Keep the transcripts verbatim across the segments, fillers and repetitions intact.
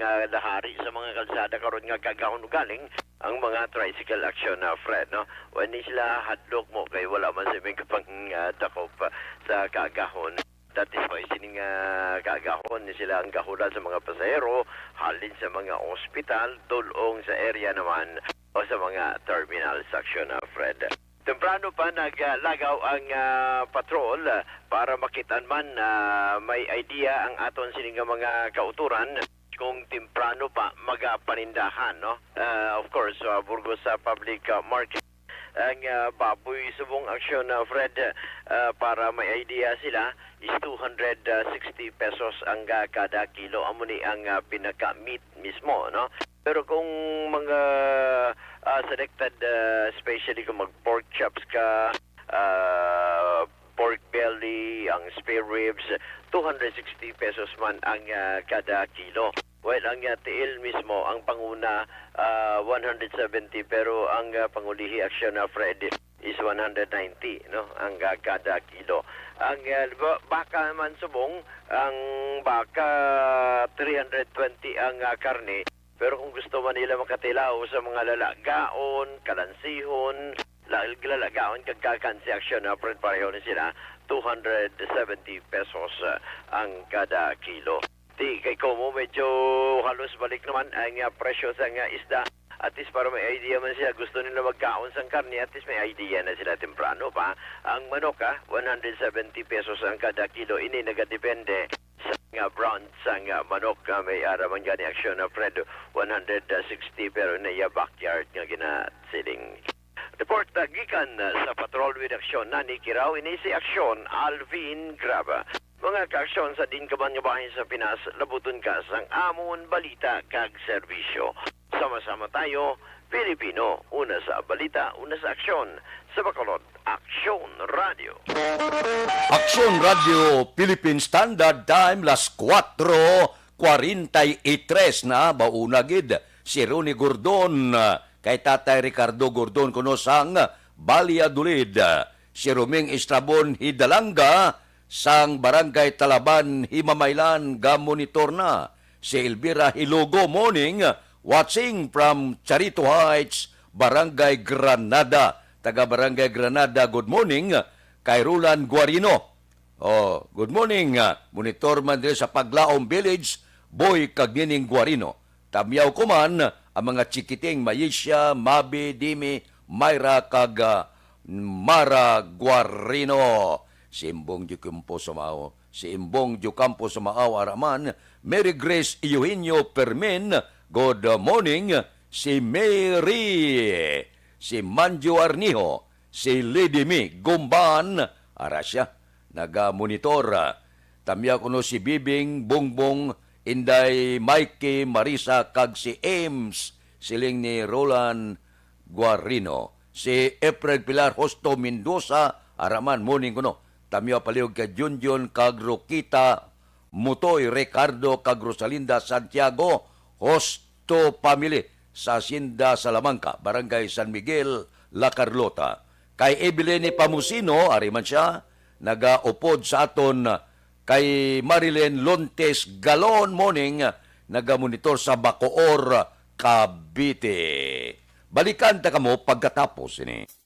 nga lahari sa mga kalsada karon nga kaagahon ugaling ang mga tricycle action, ah, Fred, no? Wa ni sila hadlok mo kay wala man sila may kapang, ah, dakop, ah, sa kaagahon. That is why sining, ah, kaagahon ni sila ang gahulan sa mga pasahero halin sa mga ospital, dul-ong sa area naman o sa mga terminal section, ah, Fred. Temprano pa naglagaw ang, ah, patrol, ah, para makitaan man, ah, may idea ang aton sini nga mga kauturan kung temprano pa magapanindahan, no? Ah, of course, sa Burgos sa public, ah, market. Ang, ah, baboy subong aksyon, ah, Fred, ah, para may idea sila, is two hundred sixty pesos ang, ah, kada kilo. Amo ni ang, ah, pinaka-meat mismo, no? Pero kung mga, ah, selected, ah, especially kung mag-pork chops ka, ah, pork belly, ang spare ribs, two hundred sixty pesos man ang, ah, kada kilo. While ang, ah, tiil mismo, ang panguna, ah, one hundred seventy, pero ang, ah, pangulihi aksyon na, Fred, is one hundred ninety, no, ang, ah, kada kilo. Ang, ah, ba-, baka man subong, ang baka, three hundred twenty ang, ah, karne. Pero kung gusto man nila makatilaw sa mga lalagaon, kalansihon, la-, lalagaon kag kakan si aksyon na, Fred, pareho ni sila, two hundred seventy pesos, ah, ang kada kilo. Di kay komo medyo halos balik naman ang, ah, presyo sa nga isda. At least para may idea man sila, gusto nila magkaon sang karne, at least may idea na sila temprano pa. Ang manok, ah, one hundred seventy pesos ang kada kilo. Ini nagadepende sa nga brand sa nga manok nga may ara man gani aksyon na, Fred, one hundred sixty, pero na iya backyard nga ginasiling. Report, ah, gikan, ah, sa Patrol with Aksyon, Nani Kiraw, ini si Aksyon Alvin Graba. Mga kaaksyon sa din ka man nga bahin sa Pinas, labuton ka sang amon balita kag serbisyo. Sama-sama tayo, Pilipino, una sa balita, una sa aksyon, sa Bacolod, Aksyon Radio. Aksyon Radio, Philippine Standard Time, las kuwatro kwarenta y tres na, bauna gid si Ronnie Gordon, ah, kay Tatay Ricardo Gordon kuno sang Valladolid, si Roming Estrabon Hidalanga sang Barangay Talaban, Himamaylan, gamonitor na. Si Elvira Hilogo, morning, watching from Charito Heights, Barangay Granada. Taga Barangay Granada, good morning. Kay Roland Guarino. Oh, good morning. Ah, monitor man diri sa Paglaom Village, Boy kag Nining Guarino. Tamyaw ko man ang mga chikiting Mayisha, Mabi, Dimi, Myra, kag, ah, Mara Guarino. Si Imbong Diocampo Sumao, si Imbong Diocampo Sumao, ara man, Mary Grace Eugenio Permin, good morning. Si Mary, si Manjo Arnijo, si Lady Mi Gumban, ara siya, nagamonitor. Tamyaw kuno si Bibing, Bongbong, Inday, Mikey, Marisa, kag si Ames, siling ni Roland Guarino. Si Efren Pilar Hosto Mendoza, ara man, morning kuno. Tamyaw palihog kay Junjun kag Rokita Mutoy, Ricardo kag Rosalinda Santiago, Hosto family sa Hacienda Salamanca, Barangay San Miguel, La Carlota. Kay Evelyn Pamusino, ari man siya, nagaupod sa aton. Kay Marilyn Lontes Galon, morning, nagamonitor sa Bacoor, Cavite. Balikan ta kamo pagkatapos ini.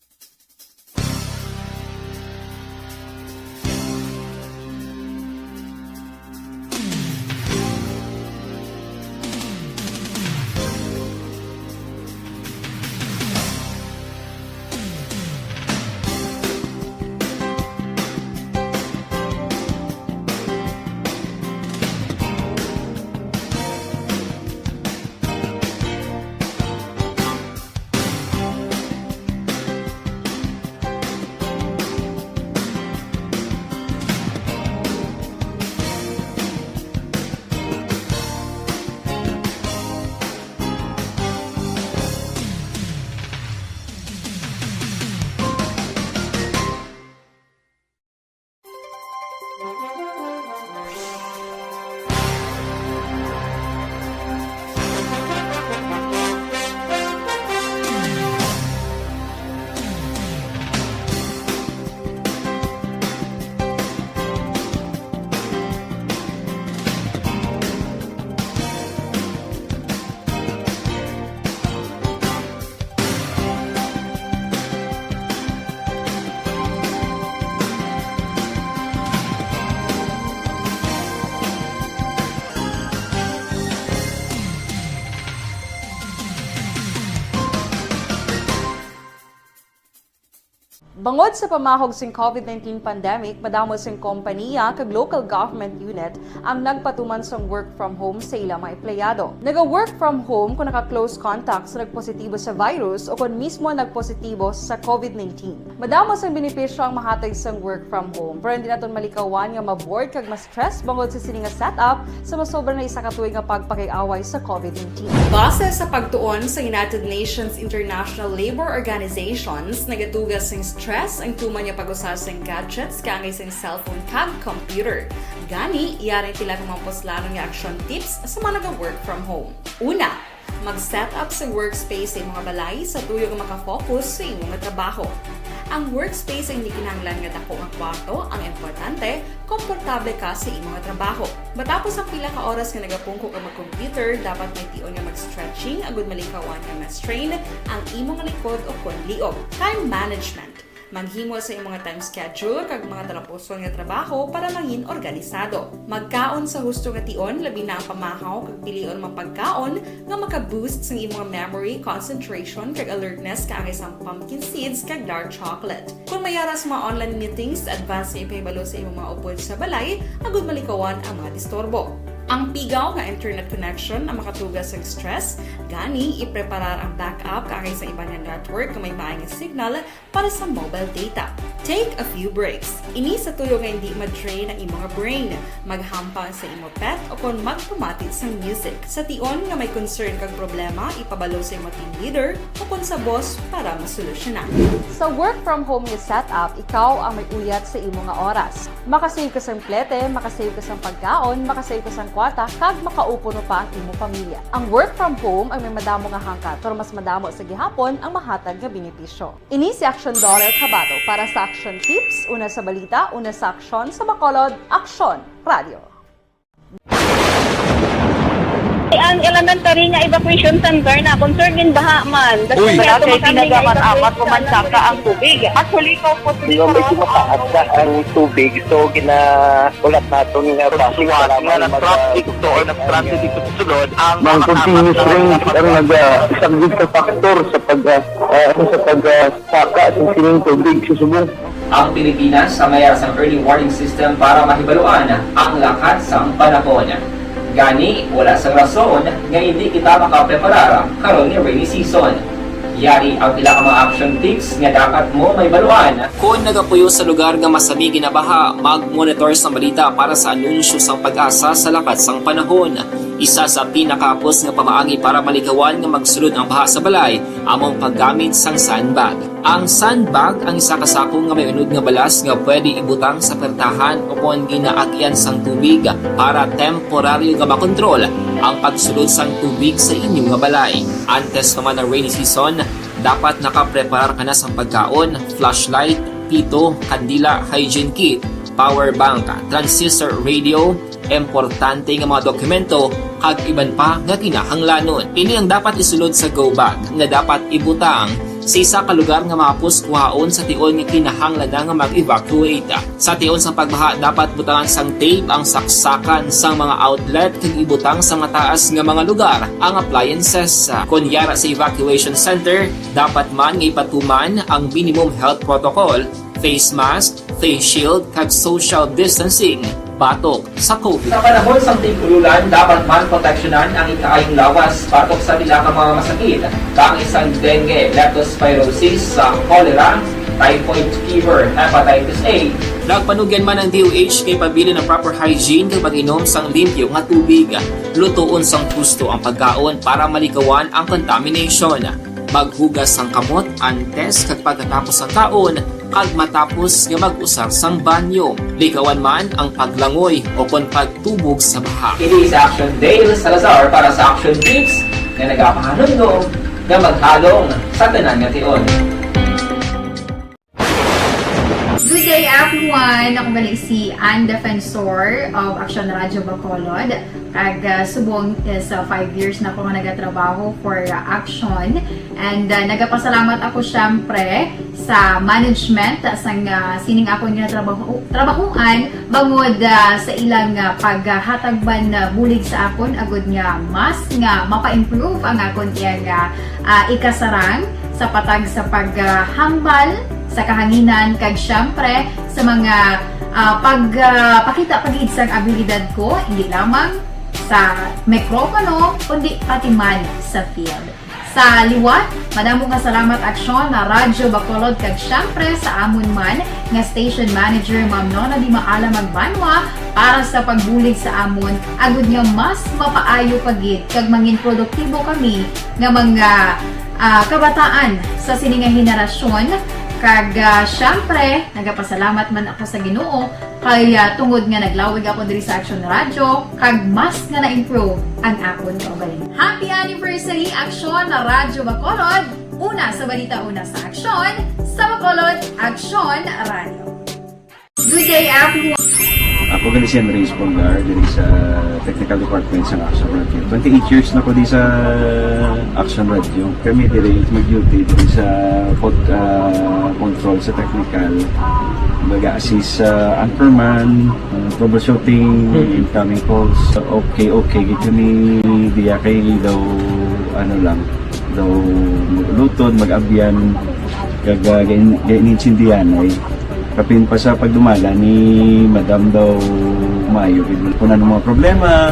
Bangod sa pamahog sing COVID nineteen pandemic, madamo sing kompaniya kag local government unit ang nagpatuman sang work from home sa ilang mga empleyado. Naga-work from home kung naka-close contact sa nagpositibo sa virus o kon mismo nagpositibo sa COVID nineteen. Madamo sang benepisyo ang mahatag sang work from home, pero hindi naton malikawan nga ma-bored kag ma-stress bangod sa sini nga setup sa masobra na isa ka tuig nga pagpakig-away sa COVID nineteen. Base sa pagtuon sa United Nations International Labour Organizations, nagatuga sing stress ang tuman nga pag-usa sing gadgets kaangay sing cellphone kag computer. Gani, yari ang pila ka mga puslanon nga action tips sa mga naga-work from home. Una, mag-set up sa workspace sa imong balay sa tuyo nga makafocus sa imong trabaho. Ang workspace ay hindi kinahanglan nga dako nga kwarto, ang importante, komportable ka sa imong trabaho. Matapos ang pila ka oras nga nagapungko ka mag-computer, dapat may tion nga mag-stretching agud malikawan nga ma-strain ang imong likod o kon liog. Time management. Maghimo sa imong time schedule kag mga talapuson nga trabaho para mangin organisado. Magkaon sa husto nga tion, labi na ang pamahaw kag pilion mga pagkaon nga maka-boost sang imong memory, concentration, kag alertness kaangay sang pumpkin seeds kag dark chocolate. Kung may ara sa mga online meetings, advance nga ipahibalo sa imong mga upod sa balay agud malikawan ang mga disturbo. Ang pigaw nga internet connection ang makatuga sang stress, gani ipreparar ang backup kaangay sa iban nga network nga may maay nga signal para sa mobile data. Take a few breaks. Ini sa tuyo nga hindi ma-drain ang imong brain. Maghampang sa imo pet o kon magpamati sang music. Sa tion nga may concern kag problema, ipabalo sa imo team leader o kon sa boss para masolusyonan. Sa work from home nga setup, ikaw ang may uyat sa imo nga oras. Makasave ka sang plete, makasave ka sang pagkaon, makasave ka sang kwarta, kag makaupuno pa ang imo pamilya. Ang work from home ang may madamo nga hangkat, pero mas madamo sa gihapon ang mahatag nga benepisyo. Ini si Action Dollar Kabato para sa Action Tips, una sa balita, una sa aksyon, sa Bacolod, Aksyon Radio. Ang elementary nga evacuation center na concern gin baha man. Uy. Wala kay tinaga man amat o mansaka ang tubig. Actually, ikaw po, di ba, medyo mataas na ang tubig, so ginaulat naton nga suwat nga nag-transit to or nag-transit dito sa sulod ang mga continuous rain ang nag-, ah, isa gid sa factor sa pag, ah, ah, sa pag, ah, saka sa sining tubig sa subong. Ang Pilipinas ang may sang early warning system para mahibaluan ang lakat sang panahon. Gani, wala sang rason nga hindi kita makapreparar karon nga rainy season. Yari ang pila ka mga action tips nga dapat mo mahibaluan. Kon nagapuyo sa lugar nga masami ginabaha, mag-monitor sa balita para sa anunsyo sang PAGASA sa lakat sang panahon. Isa sa pinakahapos nga pamaagi para malikawan nga magsulod ang baha sa balay amo ang paggamit sang sandbag. Ang sandbag ang isa ka sako nga may unod nga balas nga pwede ibutang sa pertahan o kon ginaagyan sang tubig para temporaryo nga makontrol ang pagsulod sang tubig sa inyo nga balay. Antes pa man ang rainy season, dapat nakapreparar ka na sang pagkaon, flashlight, pito, kandila, hygiene kit, power bank, transistor radio, importante nga mga dokumento, kag iban pa nga kinahanglanon. Ini ang dapat isulod sa go bag nga dapat ibutang sa isa ka lugar nga mahapos kuhaon sa tion nga kinahanglan na nga mag-evacuate. Sa tion sang pagbaha, dapat butangan sang tape ang saksakan sang mga outlet kag ibutang sa mataas nga mga lugar ang appliances. Kon yara sa evacuation center, dapat man nga ipatuman ang minimum health protocol, face mask, face shield, kag social distancing batok sa COVID. Sa panahon sang tig-ululan, dapat man proteksyonan ang ikaayong lawas batok sa pila ka mga masakit, kaangay sang dengue, leptospirosis, sa cholera, typhoid fever, hepatitis A. Nagpanugyan man ang D O H nga ipabilin ang proper hygiene kag pag-inom sang limpyo nga tubig. Lutoon sang husto ang pagkaon para malikawan ang contamination. Maghugas sang kamot antes kag pagkatapos sang kaon, kag matapos nga mag-usar sang banyo. Likawan man ang paglangoy o kon pagtubog sa baha. Ini si Action Dale Salazar para sa Action Tips nga nagapahanumdom nga maghalong sa tanan nga tion. Good day, everyone! Ako gali si Ann Defensor of Action Radio Bacolod. Kag, ah, subong is, ah, five years na ako nga nagatrabaho for, ah, Action. And, ah, nagapasalamat ako, syempre, sa management, ah, sang, ah, sining akon nga trabaho, trabahuan, bangod, ah, sa ilang, ah, paghatag man, ah, bulig sa akon, agud nga mas nga mapa-improve ang akon iyang, ah, ah, ikasarang sa patag sa paghambal sa kahanginan, kag siyempre sa mga, ah, pag, ah, pakita pa gid sang abilidad ko, hindi lamang sa mikropono, kundi pati man sa field. Sa liwat, madamo nga salamat, Aksyon na Radyo Bacolod, kag siyempre sa amon man nga station manager, Ma'am Nona Di Maala Magbanwa, para sa pagbulig sa amon, agud nga mas mapaayo pa gid kag mangin produktibo kami nga mga, ah, kabataan sa sini nga henerasyon. Kag, ah, siyempre, nagapasalamat man ako sa Ginoo kay, ah, tungod nga naglawig ako diri sa Action Radio, kag mas nga na-improve ang akon kaugalingon. Happy anniversary, Aksyon na Radyo Bacolod! Una sa balita, una sa aksyon, sa Bacolod, Aksyon Radio. Good day, everyone! Ako gali si Andres Polgar, diri sa Technical Department sa Action Radio. Twenty-eight years na ko di sa Action Radio. Kami diri mag-duty diri sa pod, ah, control sa technical. Mag-assist sa anchorman, ah, troubleshooting, incoming calls. Okay, okay, gid kami diya kay daw, ano lang, daw mag-ulutod, mag-abyan, kag, ah, gain-, gainintindihan ay kapin pa sa pagdumala ni Madam daw maayo gid. Kung ano mga problema,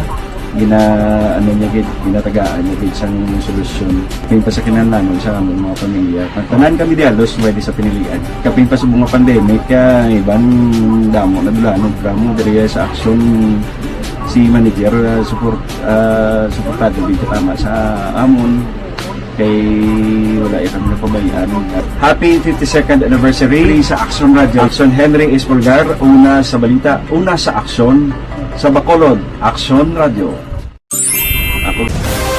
gina-, ano niya gid, ginatagaan niya gid sang solusyon. Kapin pa sa kinahanglanon sa among mga pamilya. Tanan kami di halos pwede sa pinilian. Kapin pa sa mga pandemic, kaya iban damo na dula, ano, damo diri sa aksyon si manager, ah, support, ah, suportado gid tama sa amon. Kay wala ya kami napabayaan. Happy fifty-second anniversary sa Action Radio. Action Henry Espolgar, una sa balita, una sa aksyon, sa Bacolod, Action Radio. Ako.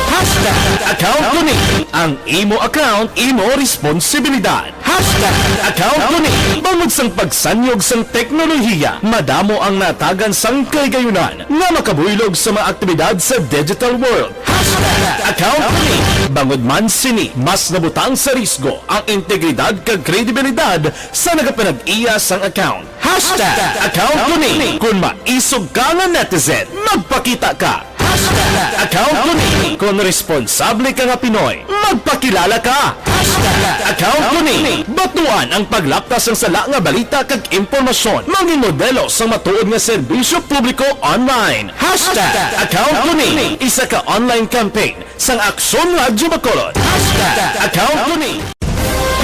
Hashtag account ko ni. Ang imo account, imo responsibilidad. Hashtag account ko ni. Bangod sang pagsanyog sang teknolohiya, madamo ang natagan sang kahigayunan nga makabuylog sa mga aktibidad sa digital world. Hashtag account ko ni. Bangod man sini, mas nabutang sa risgo ang integridad kag kredibilidad sa nagapanag-iya sang account. Hashtag account ko ni. Kung maisog ka nga netizen, magpakita ka. Hashtag account ko ni. Kung responsable ka nga Pinoy, magpakilala ka. Hashtag account ko ni. Batuan ang paglapta sang sala nga balita kag impormasyon. Mangin modelo sang matuod nga serbisyo publiko online. Hashtag account ko ni. Isa ka online campaign sang Aksyon Radyo Bacolod. Hashtag account ko ni.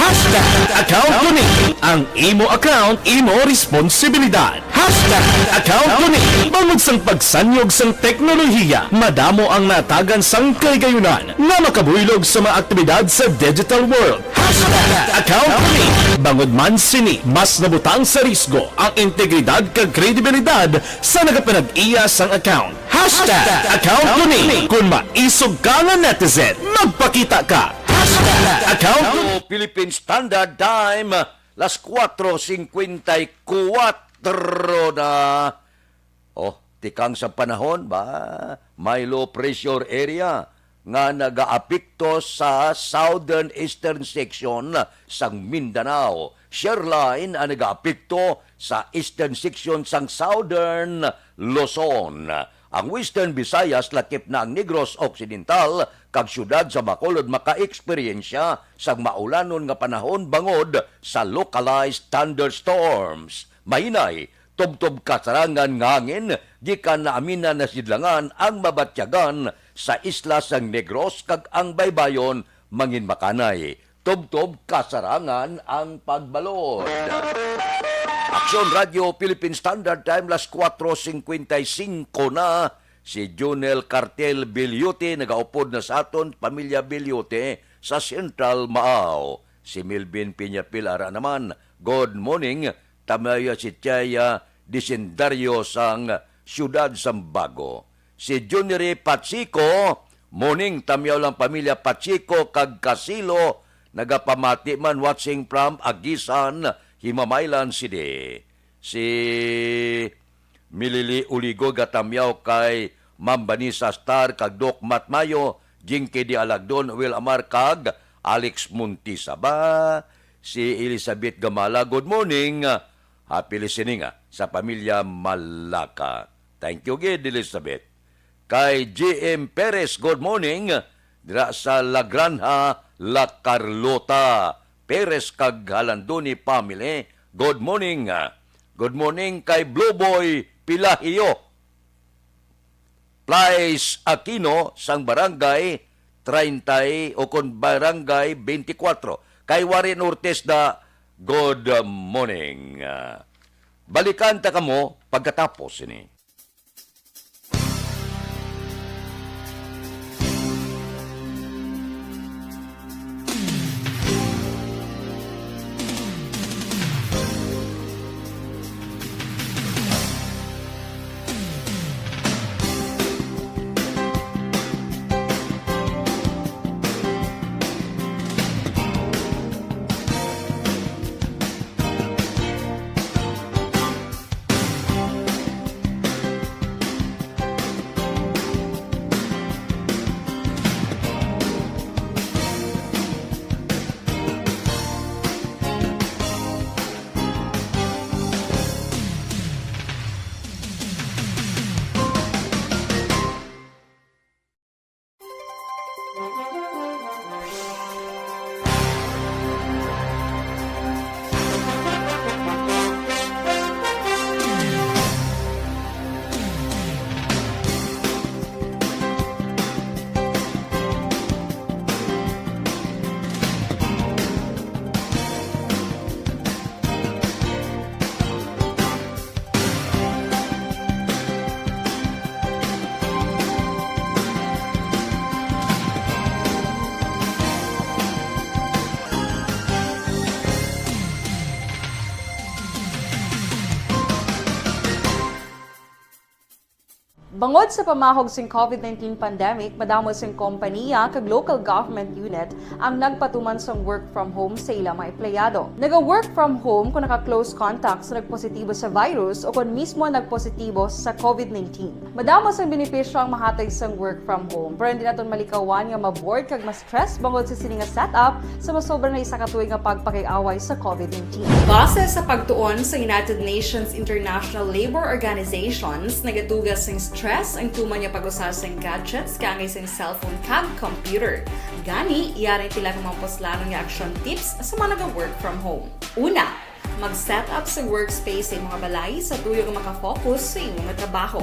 Hashtag account ko ni. Ang imo account, imo responsibilidad. Hashtag account ko ni. Bangod sang pagsanyog sang teknolohiya, madamo ang natagan sang kahigayunan nga makabuylog sa mga aktibidad sa digital world. Hashtag account ko ni. Bangod man sini, mas nabutang sa risgo ang integridad kag kredibilidad sa nagapanag-iya sang account. Hashtag account ko ni. Kung maisog ka nga netizen, magpakita ka. Hashtag account ko ni. Philippine Standard Time, las kuwatro singkwenta y kuwatro na. Oh, tikang sa panahon ba? May low pressure area nga nagaapekto sa southern eastern section sang Mindanao. Shear line ang nagaapekto sa eastern section sang southern Luzon. Ang Western Visayas, lakip na ang Negros Occidental, kag siyudad sa Bacolod makaeksperyensya sang maulanon nga panahon bangod sa localized thunderstorms. Mahinay, tubtob kasarangan nga hangin gikan naaminan na sidlangan ang mabatyagan sa isla sang Negros kag ang baybayon mangin makanay. Tubtob kasarangan ang pagbalod. Aksyon Radio Philippine Standard Time, las kuwatro singkwenta y singko na. Si Junel Cartel Bilyote nagaupod na sa aton, pamilya Bilyote sa Central Maaw. Si Melvin Piñapil ara naman, good morning. Tamaya si Chaya, disendaryo sang siyudad sang Bago. Si Junire Pacheco, morning, tamyaw lang pamilya Pacheco kag Casilo, nagapamati man, watching from Aguisan, Himamaylan City. Si Milili Uligo, gatamyaw kay Ma'am Vanessa Star kag Doc Matt Mayo, Jinky D. Alagdon, Will Amar kag Alex Montisa. Ba, si Elizabeth Gamala, good morning. Happy listening, ah, sa pamilya Malaka. Thank you gid, Elizabeth. Kay G M Perez, good morning. Dira sa La Granja, La Carlota, Perez kag Halandoni family. Good morning. Good morning kay Blue Boy Pilahio. Plais Aquino sang Barangay treinta o kon Barangay twenty-four. Kay Warren Ortiz da, good morning. Ah, balikan ta kamo pagkatapos sini. Bangod sa pamahog sing COVID nineteen pandemic, madamo sing kompaniya kag local government unit ang nagpatuman sang work from home sa ilang mga empleyado. Naga-work from home kung naka-close contact sa nagpositibo sa virus o kon mismo nagpositibo sa COVID nineteen. Madamo sang benepisyo ang mahatag sang work from home, pero hindi naton malikawan nga ma-bored kag ma-stress bangod sa sini nga setup sa masobra na isa ka tuig nga pagpakig-away sa COVID nineteen. Base sa pagtuon sa United Nations International Labor Organizations, nagatuga sing stress ang tuman nga pag-usa sing gadgets kaangay sing cellphone kag computer. Gani, yari ang pila ka mga puslanon nga action tips sa mga naga-work from home. Una, mag-set up sa workspace sa imong balay sa tuyo nga makafocus sa imong trabaho.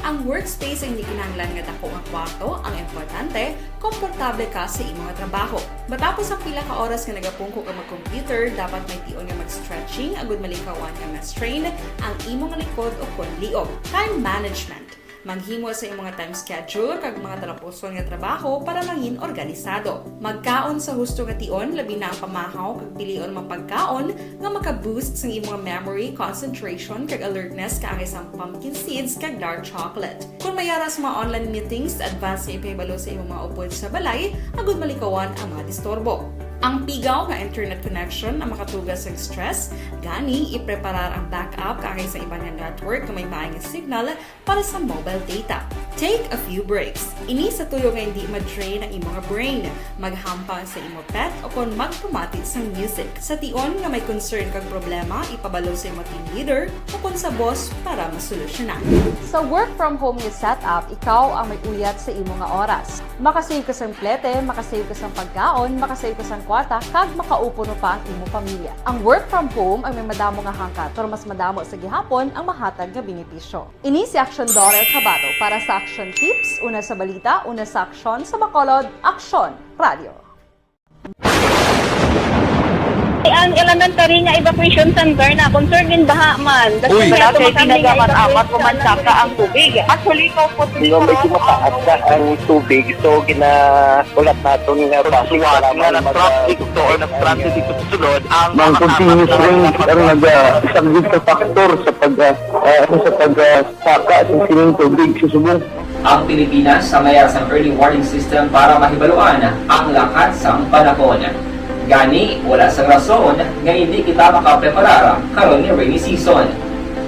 Ang workspace ay hindi kinahanglan nga dako nga kwarto. Ang importante, komportable ka sa imong trabaho. Matapos ang pila ka oras nga nagapungko ka mag-computer, dapat may tion nga mag-stretching agud malikawan nga ma-strain ang imong likod o kon liog. Time management. Maghimo sa imong time schedule kag mga talapuson nga trabaho para mangin organisado. Magkaon sa husto nga tion, labi na ang pamahaw kag pilion mga pagkaon nga maka-boost sang imong memory, concentration, kag alertness kaangay sang pumpkin seeds kag dark chocolate. Kung may ara sa mga online meetings, advance nga ipahibalo sa imong mga upod sa balay agud malikawan ang mga disturbo. Ang pigaw nga internet connection ang makatuga sang stress, gani ipreparar ang backup kaangay sa iban nga network nga may maayong signal para sa mobile data. Take a few breaks. Ini sa tuyo nga hindi ma-drain ang imo nga brain. Maghampang sa imo pet o kon magpamati sang music. Sa tion nga may concern kag problema, ipabalo sa imo team leader o kon sa boss para masolusyonan. Sa work from home nga setup, ikaw ang may uyat sa imo nga oras. Makasave ka sang plete, makasave ka sang pagkaon, makasave ka sang kwarta, kag makaupuno pa ang imo pamilya. Ang work from home ang may madamo nga hangkat, pero mas madamo sa gihapon ang mahatag nga benepisyo. Ini si Aksyon Dorel Cabato para sa Aksyon Tips, una sa balita, una sa aksyon, sa Bacolod, Aksyon Radio. Ang elementary nga evacuation center na concerned in baha man. Uy. Wala kay tinaga man amat o mansaka ang tubig. Actually, ikaw po, di ba, medyo mataas na ang tubig. So, gina-, ulat naton nga traffic nga na-traffic to or na-stranded dito sa sulod ang mga continuous rain ang nag-, ah, isa gid sa factor sa pag, ah, ah, ano, sa pag, ah, saka sa sining tubig sa subong. Ang Pilipinas sa mayar sang early warning system para mahibaluan ang lakat sang panahon. Gani, wala sang rason nga hindi kita makapreparar karon nga rainy season.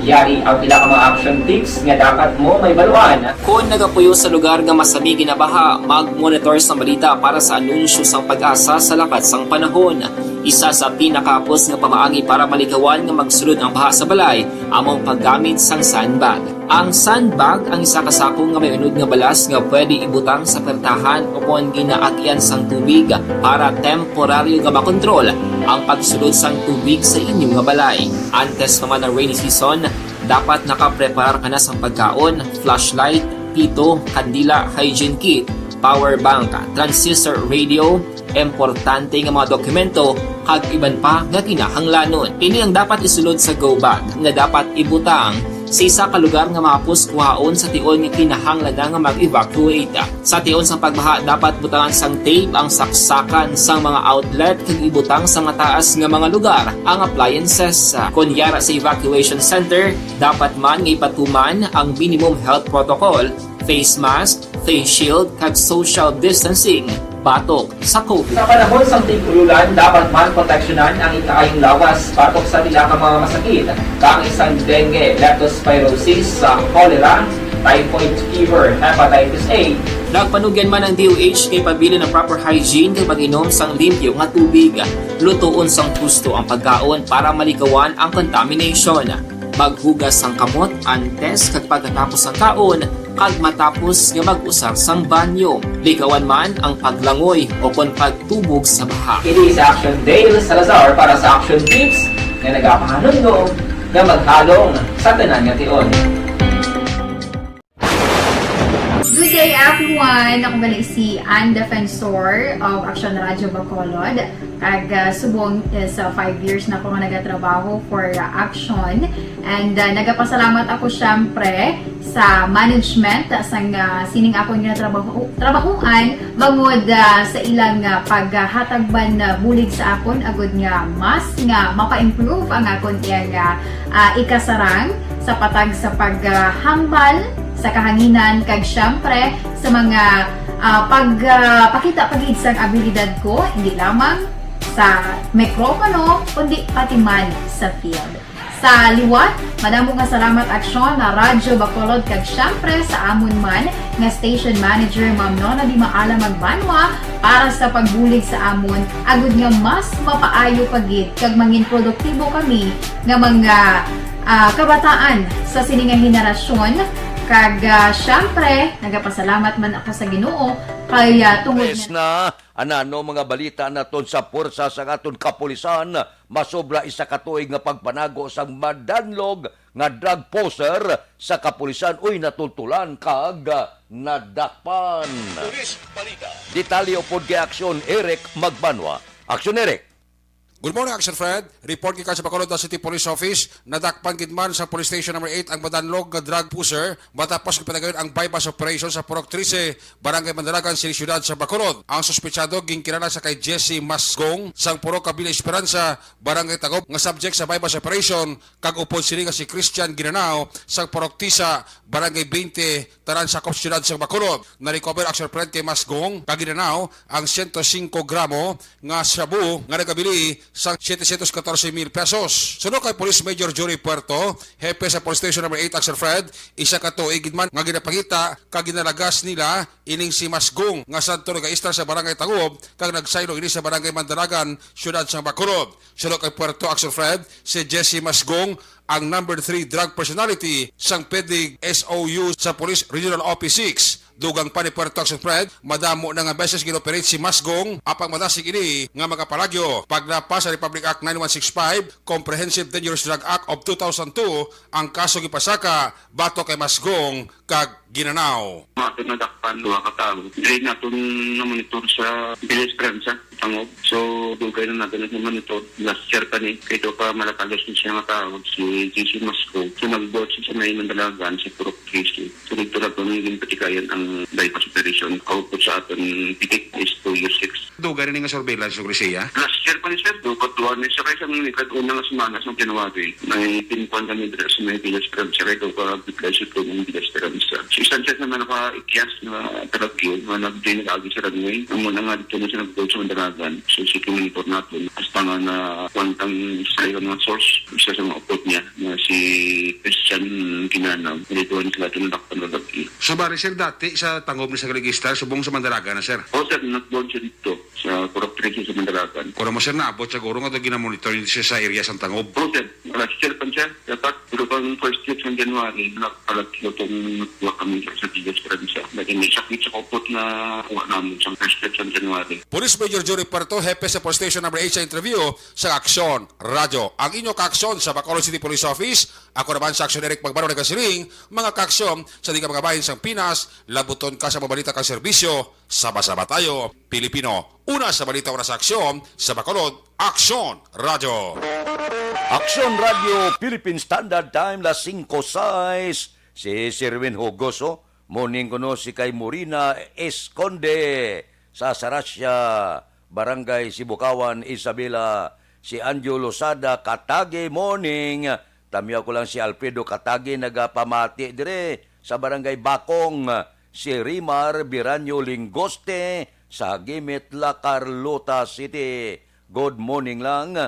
Yari ang pila ka mga action tips nga dapat mo mahibaluan. Kon nagapuyo sa lugar nga masami ginabaha, mag-monitor sa balita para sa anunsyo sang PAGASA sa lakat sang panahon. Isa sa pinakahapos nga pamaagi para malikawan nga magsulod ang baha sa balay amo ang paggamit sang sandbag. Ang sandbag ang isa ka sako nga may unod nga balas nga pwede ibutang sa pertahan o kon ginaagyan sang tubig para temporaryo nga makontrol ang pagsulod sang tubig sa inyo nga balay. Antes pa man ang rainy season, dapat nakapreparar ka na sang pagkaon, flashlight, pito, kandila, hygiene kit, power bank, transistor radio, importante nga mga dokumento, kag iban pa nga kinahanglanon. Ini ang dapat isulod sa go bag nga dapat ibutang sa isa ka lugar nga mahapos kuhaon sa tion nga kinahanglan na nga mag-evacuate. Sa tion sang pagbaha, dapat butangan sang tape ang saksakan sang mga outlet kag ibutang sa mataas nga mga lugar ang appliances. Kon yara sa evacuation center, dapat man nga ipatuman ang minimum health protocol, face mask, face shield, kag social distancing batok sa COVID. Sa panahon sang tig-ululan, dapat man proteksyonan ang ikaayong lawas batok sa pila ka mga masakit, kaangay sang dengue, leptospirosis, sa cholera, typhoid fever, hepatitis A. Nagpanugyan man ang D O H nga ipabilin ang proper hygiene kag pag-inom sang limpyo nga tubig, lutoon sang husto ang pagkaon para maligawan ang contamination. Maghugas sang kamot antes kag pagkatapos sang kaon, kag matapos nga mag-usar sang banyo. Ligawan man ang paglangoy o kon pagtubog sa baha. Kini si Action Dale Salazar para sa Action Tips nga nagapahanumdom nga maghalong sa tanan nga tion. Good day, everyone! Ako gali si Ann Defensor of Action Radio Bacolod. Kag, ah, subong is, ah, five years na ako nga nagatrabaho for, ah, Action. And, ah, nagapasalamat ako, syempre, sa management, ah, sang, ah, sining akon nga trabaho, trabahoan, bangod, ah, sa ilang, ah, paghatag man, ah, bulig sa akon, agud nga mas nga mapa-improve ang akon iyang, ah, ah, ikasarang sa patag sa paghambal sa kahanginan, kag, syempre, sa mga, ah, pag, ah, pakita pa gid sang abilidad ko, hindi lamang sa mikropono, kundi pati man sa field. Sa liwat, madamo nga salamat, Aksyon, na Radyo Bacolod, kag, syempre, sa amon man nga station manager, Ma'am Nona Di Maala Magbanwa, para sa pagbulig sa amon, agud nga mas mapaayo pa gid kag mangin produktibo kami nga mga, ah, kabataan sa sini nga henerasyon. Kag, ah, syempre, nagapasalamat man ako sa Ginoo kay, ah, tungod Tres na, anano mga balita naton sa pwersa sa aton kapulisan? Masobra isa ka tuig nga pagpanago sang madanlog nga drug pusher sa kapulisan, uy, natultulan kag nadakpan. Police Balita. Detalye upod kay Aksyon Eric Magbanwa. Aksyon Eric. Good morning, Action Fred. Report gikan sa Bacolod City Police Office. Nadakpan gid man sa Police Station Number Eight ang madanlog nga drug pusher matapos gipatagayon ang buy-bust operation sa Purok Trese, Barangay Mandalagan, City Siyudad sa Bacolod. Ang suspetsado ginkilala sa kay Jesse Masgong sang Purok Kabila Esperanza, Barangay Tagob, nga subject sa buy-bust operation, kag upod sini nga si Christian Ginanao sang Purok Tisa, Barangay Twenty, tanan sakop sa siyudad sang Bacolod. Na-recover, Action Fred, kay Masgong kag Ginanao ang siyento singko gramo nga shabu nga nagabili sang setecientos catorce mil pesos. Suno kay Police Major Jory Puerto, hepe sa Police Station Number Eight, Action Fred, isa ka tuig gid man nga ginapangita kag ginalagas nila ining si Masgong nga sadto nagaistar sa Barangay Tagob kag nagsaylo ini sa Barangay Mandalagan, siyudad sang Bacolod. Suno kay Puerto, Action Fred, si Jesse Masgong ang number three drug personality sang PDEG S O U sa Police Regional Office Six. Dugang pa ni Puerto, Action Fred, madamo na nga beses gin-operate si Masgong, apang madasig ini nga makapalagyo. Paglapa sa Republic Act nine one six five, Comprehensive Dangerous Drug Act of two thousand two, ang kaso gipasaka batok kay Masgong kag Ginanao. Aton nadakpan duha ka tawo. Diri naton na-monitor sa Villa Esperanza, Tagob. So, dugay na naton na-monitor. Last year pa ni, kay daw pa malakalos ni siya nga tawo, si J C Masco. So, nagbuhat siya sa may Mandalagan, sa Purok Trese. So, dito na po nang ginpatikayan ang buy-bust operation. Kaupod sa aton pitik is two years six. Dugay na ni nga surveillance, Lucrecia? Last year pa ni, sir, dapat duha ni siya kay sa mga ikatuna nga semana sa January. May pinkuan kami dira sa may Villa Esperanza, kay daw ka bigla siya po ng Villa Esperanza. So, isang set naman nakaikyas na talagyo, nga nag-, di nag-agi sa runway. Ang muna nga dito na siya nag-, sa Mandalagan. So, si monitor natin. Hasta nga na kuwan tang isa sa mga source, isa sa mga upod niya, nga si Christian Ginanao. Dito ang sila ito nadakpan na lagi. So, bali, sir, dati sa Tagob ni sa Galigista, subong sa Mandalagan na, sir? O, sir, nag-board siya dito. sa Purok Trece sa Mandalagan. Kung mo, sir, naabot sa guro nga daw ginamonitor niyo siya sa area sang Tangob? Oo, sir. Wala si sir pa siya. Dapat, pero pang first week ng January, wala pala sila itong nagkuha kami sa D S Provincia. Naging may sakit sa kupot na kuha namin sa first week ng January. Police Major Jory Puerto, Hepe sa Police Station Number eight sa interview sa Aksyon Radyo. Ang inyo kaaksyon sa Bacolod City Police Office, ako naman sa Aksyon Eric Magbaro nagasiling, mga kaaksyon sa di ka mga bahin sang Pinas, labuton ka sa mabalita kang serbisyo, sama-sama tayo, Pilipino. Una sa balita, una sa aksyon, sa Bacolod, Aksyon Radyo. Aksyon Radyo, Philippine Standard Time, las singko sais. Si Sir Win Hugoso, morning kuno si kay Morina Esconde sa Sarasia, Barangay Sibukawan, Isabela. Si Anjo Losada, Katagi, morning. Tamyaw ko lang si Alfredo Katagi, nagapamati dire sa Barangay Bakong. Si Rimar Biranyo Lingoste sa Gimit, La Carlota City. Good morning lang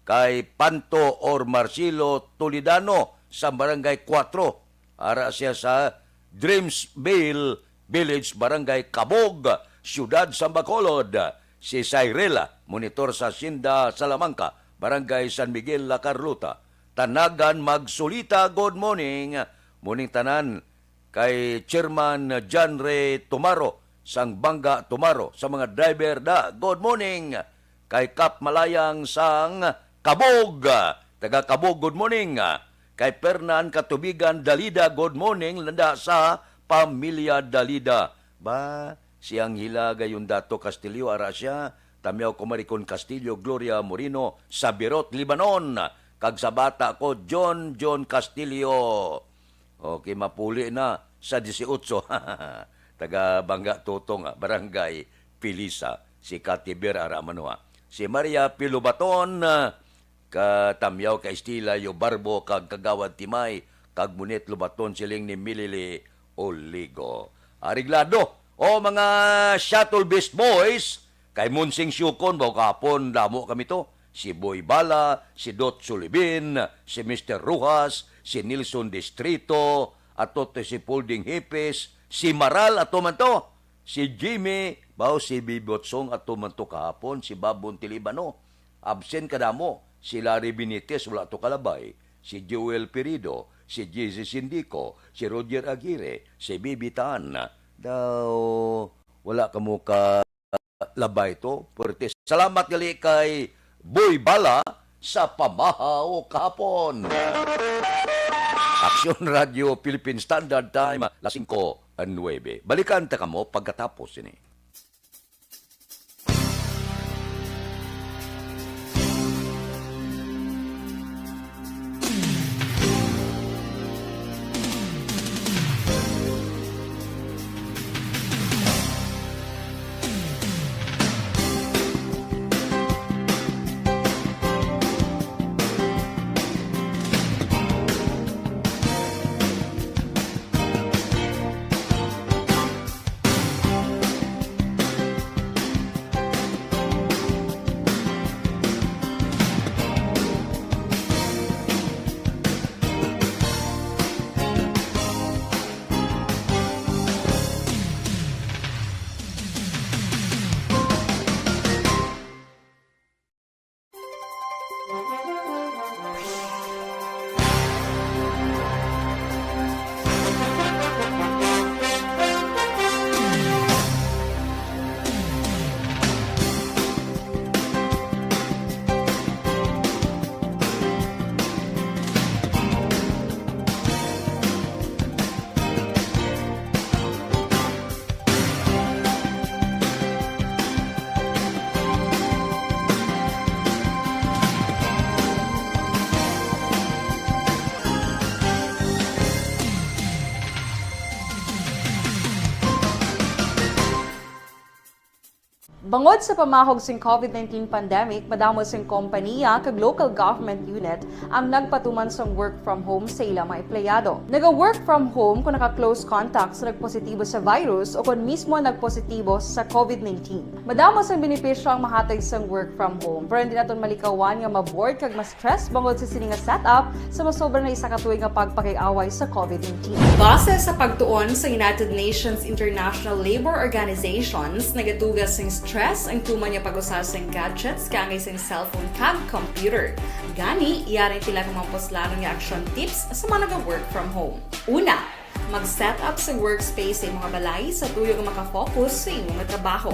kay Panto or Marcelo Toledano sa Barangay Cuatro. Ara siya sa Dreamsville Village, Barangay Cabog, Siyudad sa Bacolod. Si Cyril, monitor sa Hacienda Salamanca, Barangay San Miguel, La Carlota. Tanagan Magsulita, good morning. Morning tanan. Kay Chairman John Ray Tumaro, sang Bangga Tumaro, sa mga driver da, good morning. Kay Kap Malayang sang Kabog, taga Kabog, good morning. Kay Fernan Katubigan Dalida, good morning, nanda sa pamilya Dalida. Ba, si Anghela gayon Dato Castillo, ara siya, tamyaw ko Maricon Castillo, Gloria Moreno, sa Beirut, Lebanon, kag sa bata ko, John John Castillo. Okay, mapuli na sa dieciocho. Taga Bangga Tutong, ah, Barangay Pilisa, si Kati Ber Aramanuha. Si Maria Pilubaton, ah, katamyaw ka Estila Yo Barbo kag Kagawad Timay, kag Munit Lubaton siling ni Milili Oligo. Areglado. O mga Shuttle Beast Boys, kay Monsing Siukon, baw kahapon, damo kami to. Si Boy Bala, si Dot Sulibin, si Mister Rojas, si Nelson Distrito, ato to si Polding Hipis, si Maral, ato man to. Si Jimmy, baw si Bibotsong, ato man to kahapon, si Babon Tilibano. Absent kadamo, si Larry Benitez, wala to kalabay. Si Joel Pirido, si J C Sindico, si Roger Aguirre, si Bibi Tan. Daw, wala kamo ka labay to, puwerte. Salamat gali kay Boy Bala sa pamahaw kahapon. Aksyon Radyo Philippine Standard Time, las singko nuebe. Balikan ta kamo pagkatapos sini. Bangod sa pamahog sing COVID nineteen pandemic, madamo sing kompaniya kag local government unit ang nagpatuman sang work from home sa ila mga empleyado. Naga-work from home kon naka-close contact sa nagpositibo sa virus o kon mismo nagpositibo sa COVID nineteen. Madamo sang benepisyo ang mahatag sang work from home, pero hindi naton malikawan nga ma-bored kag ma-stress bangod sa sini nga setup sa masobra na isa ka tuig nga pagpakig-away sa COVID nineteen. Base sa pagtuon sa United Nations International Labour Organizations, nagatuga sing Stress ang tuman nga pag-usa sing gadgets kaangay sing cellphone kag computer. Gani, yari pila ka mga puslanon nga action tips sa mga naga-work from home. Una, mag-set up sa workspace sa imong balay sa tuyo nga makafocus sa imong trabaho.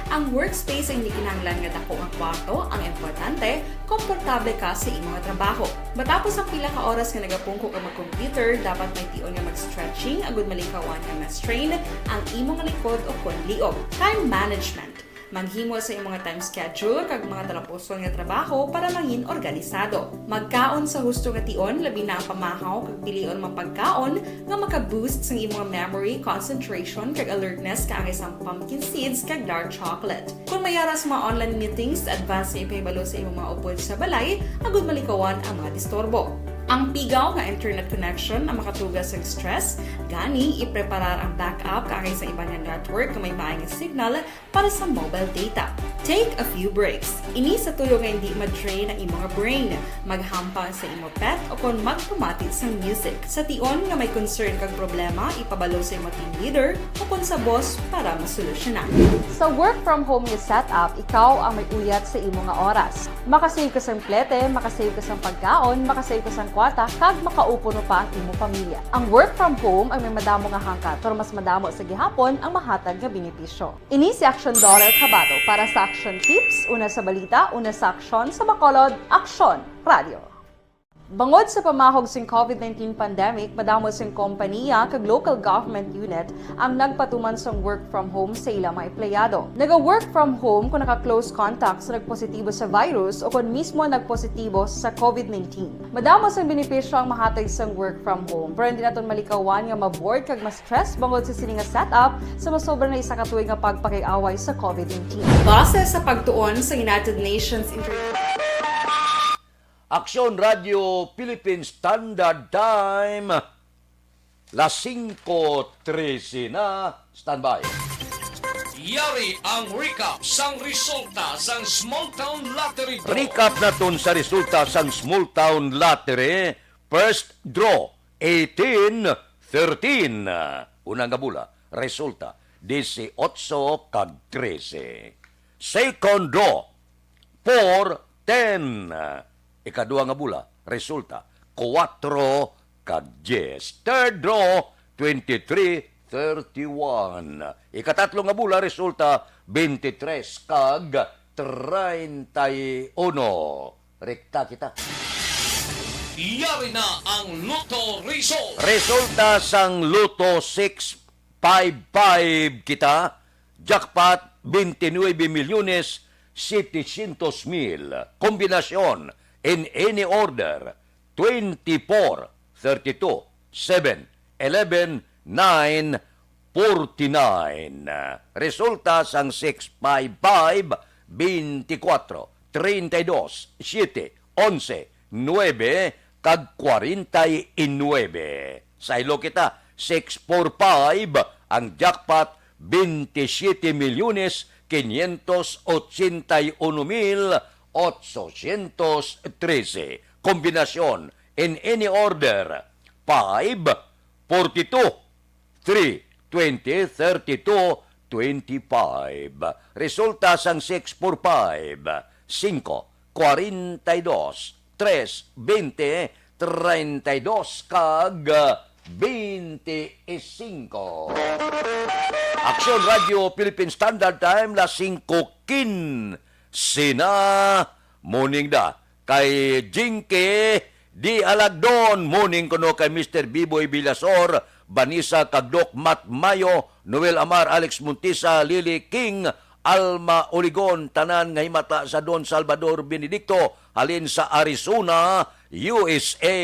Ang workspace ay hindi kinahanglan nga dako nga kwarto, ang importante, komportable ka sa imong trabaho. Matapos ang pila ka oras nga nagapungko ka mag-computer, dapat may tion nga mag-stretching agud malikawan nga ma-strain ang imong likod o kon liog. Time management. Maghimo sa imong time schedule kag mga talapuson nga trabaho para mangin organisado. Magkaon sa husto nga tion, labi na ang pamahaw kag pilion mga pagkaon nga maka-boost sang imong memory, concentration, kag alertness kaangay sang pumpkin seeds kag dark chocolate. Kung may ara sa mga online meetings, advance nga ipahibalo sa imong mga upod sa balay agud malikawan ang mga disturbo. Ang pigaw nga internet connection ang makatuga sa stress, gani ipreparar ang backup kaangay sa iban nga network nga may maayong signal para sa mobile data. Take a few breaks. Ini sa tuyo nga hindi ma-drain ang imong brain. Maghampang sa imo pet o kon magpamati sang music. Sa tion nga may concern kag problema, ipabalo sa imo team leader o kon sa boss para masolusyonan. Sa work from home nga setup, ikaw ang may uyat sa imo nga oras. Makasave ka sang plete, makasave ka sang pagkaon, makasave ka sang kwarta, kag makaupo no pa ang imo pamilya. Ang work from home ang may madamo nga hangkat, pero mas madamo sa gihapon ang mahatag nga benepisyo. Ini si Action Dollar Kabato para sa Action Tips, una sa balita, una sa aksyon, sa Bacolod, Aksyon Radio. Bangod sa pamahog sing covid nineteen pandemic, madamo sing kompanya kag local government unit ang nagpatuman sang work from home sa ila mga empleyado. Naga-work from home kung naka-close contact sa nagpositibo sa virus o kung mismo nagpositibo sa covid nineteen. Madamo sang benepisyo ang mahatag sang work from home, pero hindi naton malikawan nga ma-bored kag ma-stress bangod sa sini nga setup sa masobra na isa ka tuig nga pagpakig-away sa covid nineteen. Base sa pagtuon sa United Nations Inter- Aksyon Radio Philippine Standard Time, las singko trese na. Standby. Yari ang recap sang resulta sang Small Town Lottery Draw. Recap naton sa resulta sang Small Town Lottery. First draw, eighteen thirteen. Una nga bula, resulta, disiotso kag trese. Second draw, four ten. Ikadua nga bula, resulta, kuwatro kag diyes. Third draw, twenty-three thirty-one. Ikatatlo nga bula, resulta, twenty-three kag treinta y uno. Rekta kita. Yari na ang Lotto Result. Resulta sang Lotto six five five kita, jackpot twenty-nuebe milyones setecientos mil. Kombinasyon in any order, twenty-four, thirty-two, seven, eleven, nine, forty-nine. Resulta sang six five five, twenty-four, treinta y dos, siete, onse, nuebe, kag kwarenta y nuebe. Saylo kita, six four five ang jackpot, veintisiete milyones quinientos ochenta y uno mil ochocientos trese. Kombinasyon in any order, five, forty-two, three, twenty, thirty-two, twenty-five. Resulta sang six four five, singko, kwarenta y dos, tres, bente, treinta y dos, kag bente y singko. Aksyon Radio Philippine Standard Time, las singko kinse na. Morning da kay Jinky D. Alagdon, morning kuno kay Mister Biboy Villasor, Vanessa kag Doc Matt Mayo, Noel Amar, Alex Montisa, Lily King, Alma Oligon, tanan nga himata sa Don Salvador Benedicto, halin sa Arizona, U S A.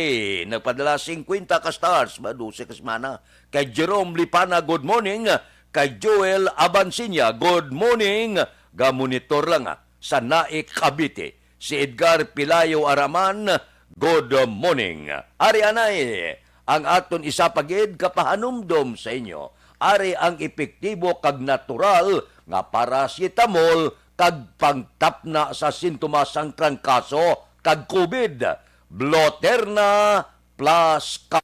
Nagpadala singkwenta ka stars, ba, dose ka semana. Kay Jerome Lipana, good morning. Kay Joel Abansiña, good morning. Gamonitor lang, ah, sa Naik, Cavite. Si Edgar Pilayo Araman, good morning. Ari anay ang aton isa pa gid ka pahanumdom sa inyo. Ari ang epektibo kag natural nga paracetamol kag pangtapna sa sintomas sang trangkaso kag COVID. Bloterna plus ka-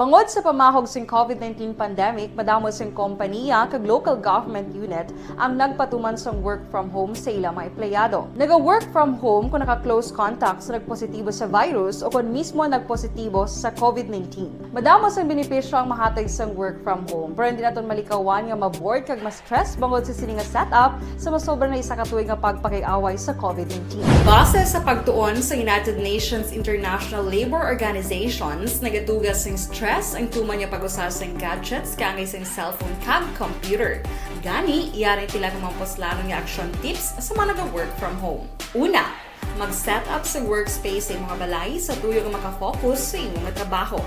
Tungod sa pamahog sing COVID nineteen pandemic, madamo sing kompaniya kag local government unit ang nagpatuman sang work from home sa ila mga empleyado. Naga-work from home kung naka-close contact sa nagpositibo sa virus o kon mismo nagpositibo sa COVID nineteen. Madamo sang benepisyo ang mahatag sang work from home, pero hindi naton malikawan nga ma-bored kag ma-stress bangod sa sini nga setup sa masobra na isa ka tuig nga pagpakig-away sa COVID nineteen. Base sa pagtuon sa United Nations International Labour Organizations, nagatuga sing stress ang tuman nga pag-usa sing gadgets kaangay sing cellphone kag computer. Gani, yari pila ka mga puslanon nga action tips sa mga naga-work from home. Una, mag-set up sa workspace sa imong balay sa tuyo nga makafocus sa imong trabaho.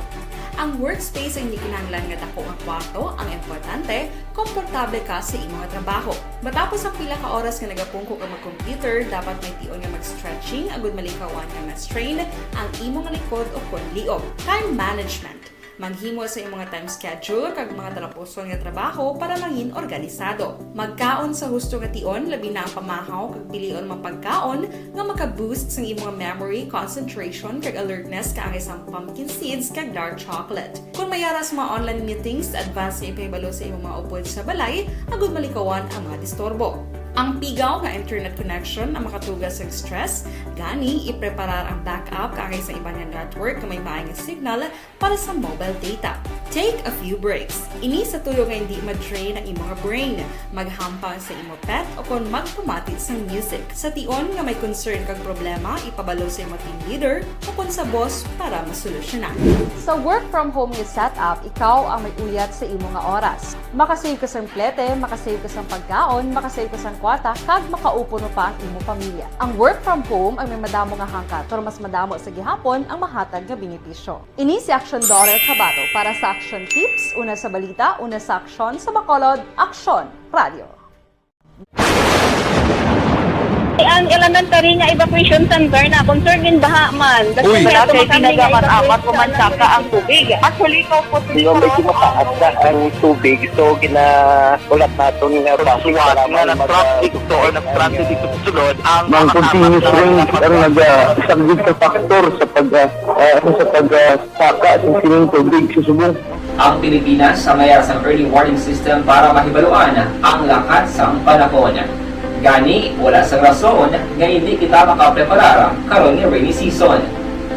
Ang workspace ang hindi kinahanglan nga dako nga kwarto, ang importante, komportable ka sa imong trabaho. Matapos ang pila ka oras nga nagapungko ka mag-computer, dapat may tion nga mag-stretching agud malikawan nga ma-strain ang imong likod o kon liog. Time management. Maghimo sa imong time schedule kag mga talapuson nga trabaho para mangin organisado. Magkaon sa husto nga tion, labi na ang pamahaw kag pilion mga pagkaon nga maka-boost sang imong memory, concentration, kag alertness kaangay sang pumpkin seeds kag dark chocolate. Kung may ara sa mga online meetings, advance nga ipahibalo sa imong mga upod sa balay agud malikawan ang mga disturbo. Ang pigaw nga internet connection ang makatuga sa stress, gani ipreparar ang backup kaangay sa iban nga network nga may maay nga signal para sa mobile data. Take a few breaks. Ini sa tuyo nga hindi ma-drain ang imong brain. Maghampang sa imo pet o kon magpamati sang music. Sa tion nga may concern kag problema, ipabalo sa imo team leader o kon sa boss para masolusyonan. Sa work from home nga setup, ikaw ang may uyat sa imo nga oras. Makasave ka sang plete, makasave ka sang pagkaon, makasave ka sang kwarta, kag makaupo pa ang imo pamilya. Ang work from home ang may madamo nga hangkat, pero mas madamo sa gihapon ang mahatag nga benepisyo. Ini si Action Daughter Kabato para sa Action Tips, una sa balita, una sa aksyon, sa Bacolod, Aksyon Radio. Ang elementary nga evacuation center na concern gin baha man. Uy, wala kay tinaga man amat ko man saka ang tubig. Actually, ko po. Di ba, medyo mataas na ang tubig, so ginaulat naton nga basi nga nag-traffic to or nag-transit dito sa sulod ang mga continuous rains ang nag-, ah, isang big factor sa pag, ah, ah, sa pag, ah, saka sa sining tubig sa subong. Ang Pilipinas ang may sang early warning system para mahibaluan ang lakat sang panahon. Gani, wala sang rason nga hindi kita makapreparar karon nga rainy season.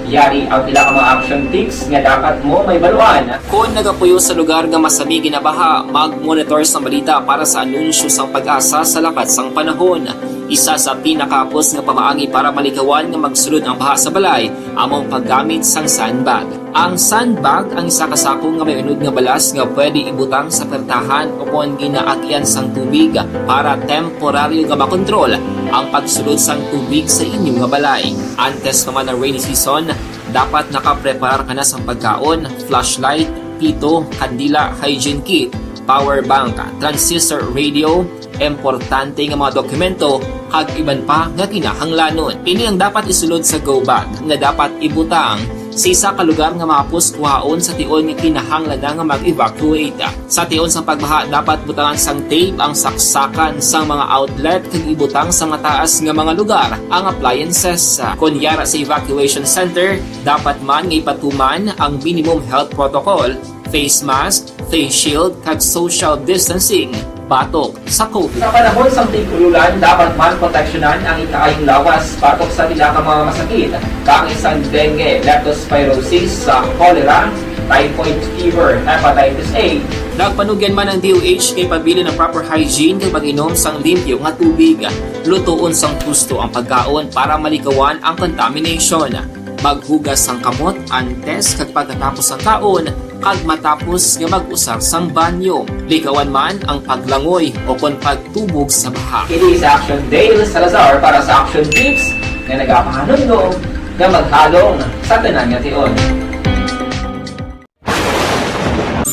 Yari ang pila ka mga action tips nga dapat mo mahibaluan. Kon nagapuyo sa lugar nga masami ginabaha, mag-monitor sang balita para sa anunsyo sang PAGASA sa lakat sang panahon. Isa sa pinakahapos nga pamaagi para malikawan nga magsulod ang baha sa balay amo ang paggamit sang sandbag. Ang sandbag ang isa ka sako nga may unod nga balas nga pwede ibutang sa pertahan o kon ginaagian sang tubig para temporaryo nga makontrol ang pagsulod sang tubig sa inyo nga balay. Antes pa man ang rainy season, dapat nakapreparar ka na sang pagkaon, flashlight, pito, kandila, hygiene kit, power bank, transistor radio, importante nga mga dokumento, kag iban pa nga kinahanglanon. Ini ang dapat isulod sa go bag nga dapat ibutang sa isa ka lugar nga mahapos kuhaon sa tion nga kinahanglan na nga mag-evacuate. Sa tion sang pagbaha, dapat butangan sang tape ang saksakan sang mga outlet kag ibutang sa mataas nga mga lugar ang appliances. Kon yara sa evacuation center, dapat man nga ipatuman ang minimum health protocol, face mask, face shield, kag social distancing batok sa COVID. Sa panahon sang tig-ulan, dapat man proteksyonan ang ikaayong lawas batok sa pila ka mga masakit, kaangay sang dengue, leptospirosis, sa cholera, typhoid fever, hepatitis A. Nagpanugyan man ang D O H kay pabilin ang proper hygiene kag pag-inom sang limpyo nga tubig. Lutoon sang husto ang pagkaon para malikawan ang contamination. Maghugas sang kamot antes kag pagkatapos sang kaon, kag matapos nga mag-usar sang banyo. Likawan man ang paglangoy o kon pagtubog sa baha. Kini si Action Dale Salazar para sa Action Tips nga nagapahanumdom nga maghalong sa tanan nga tion.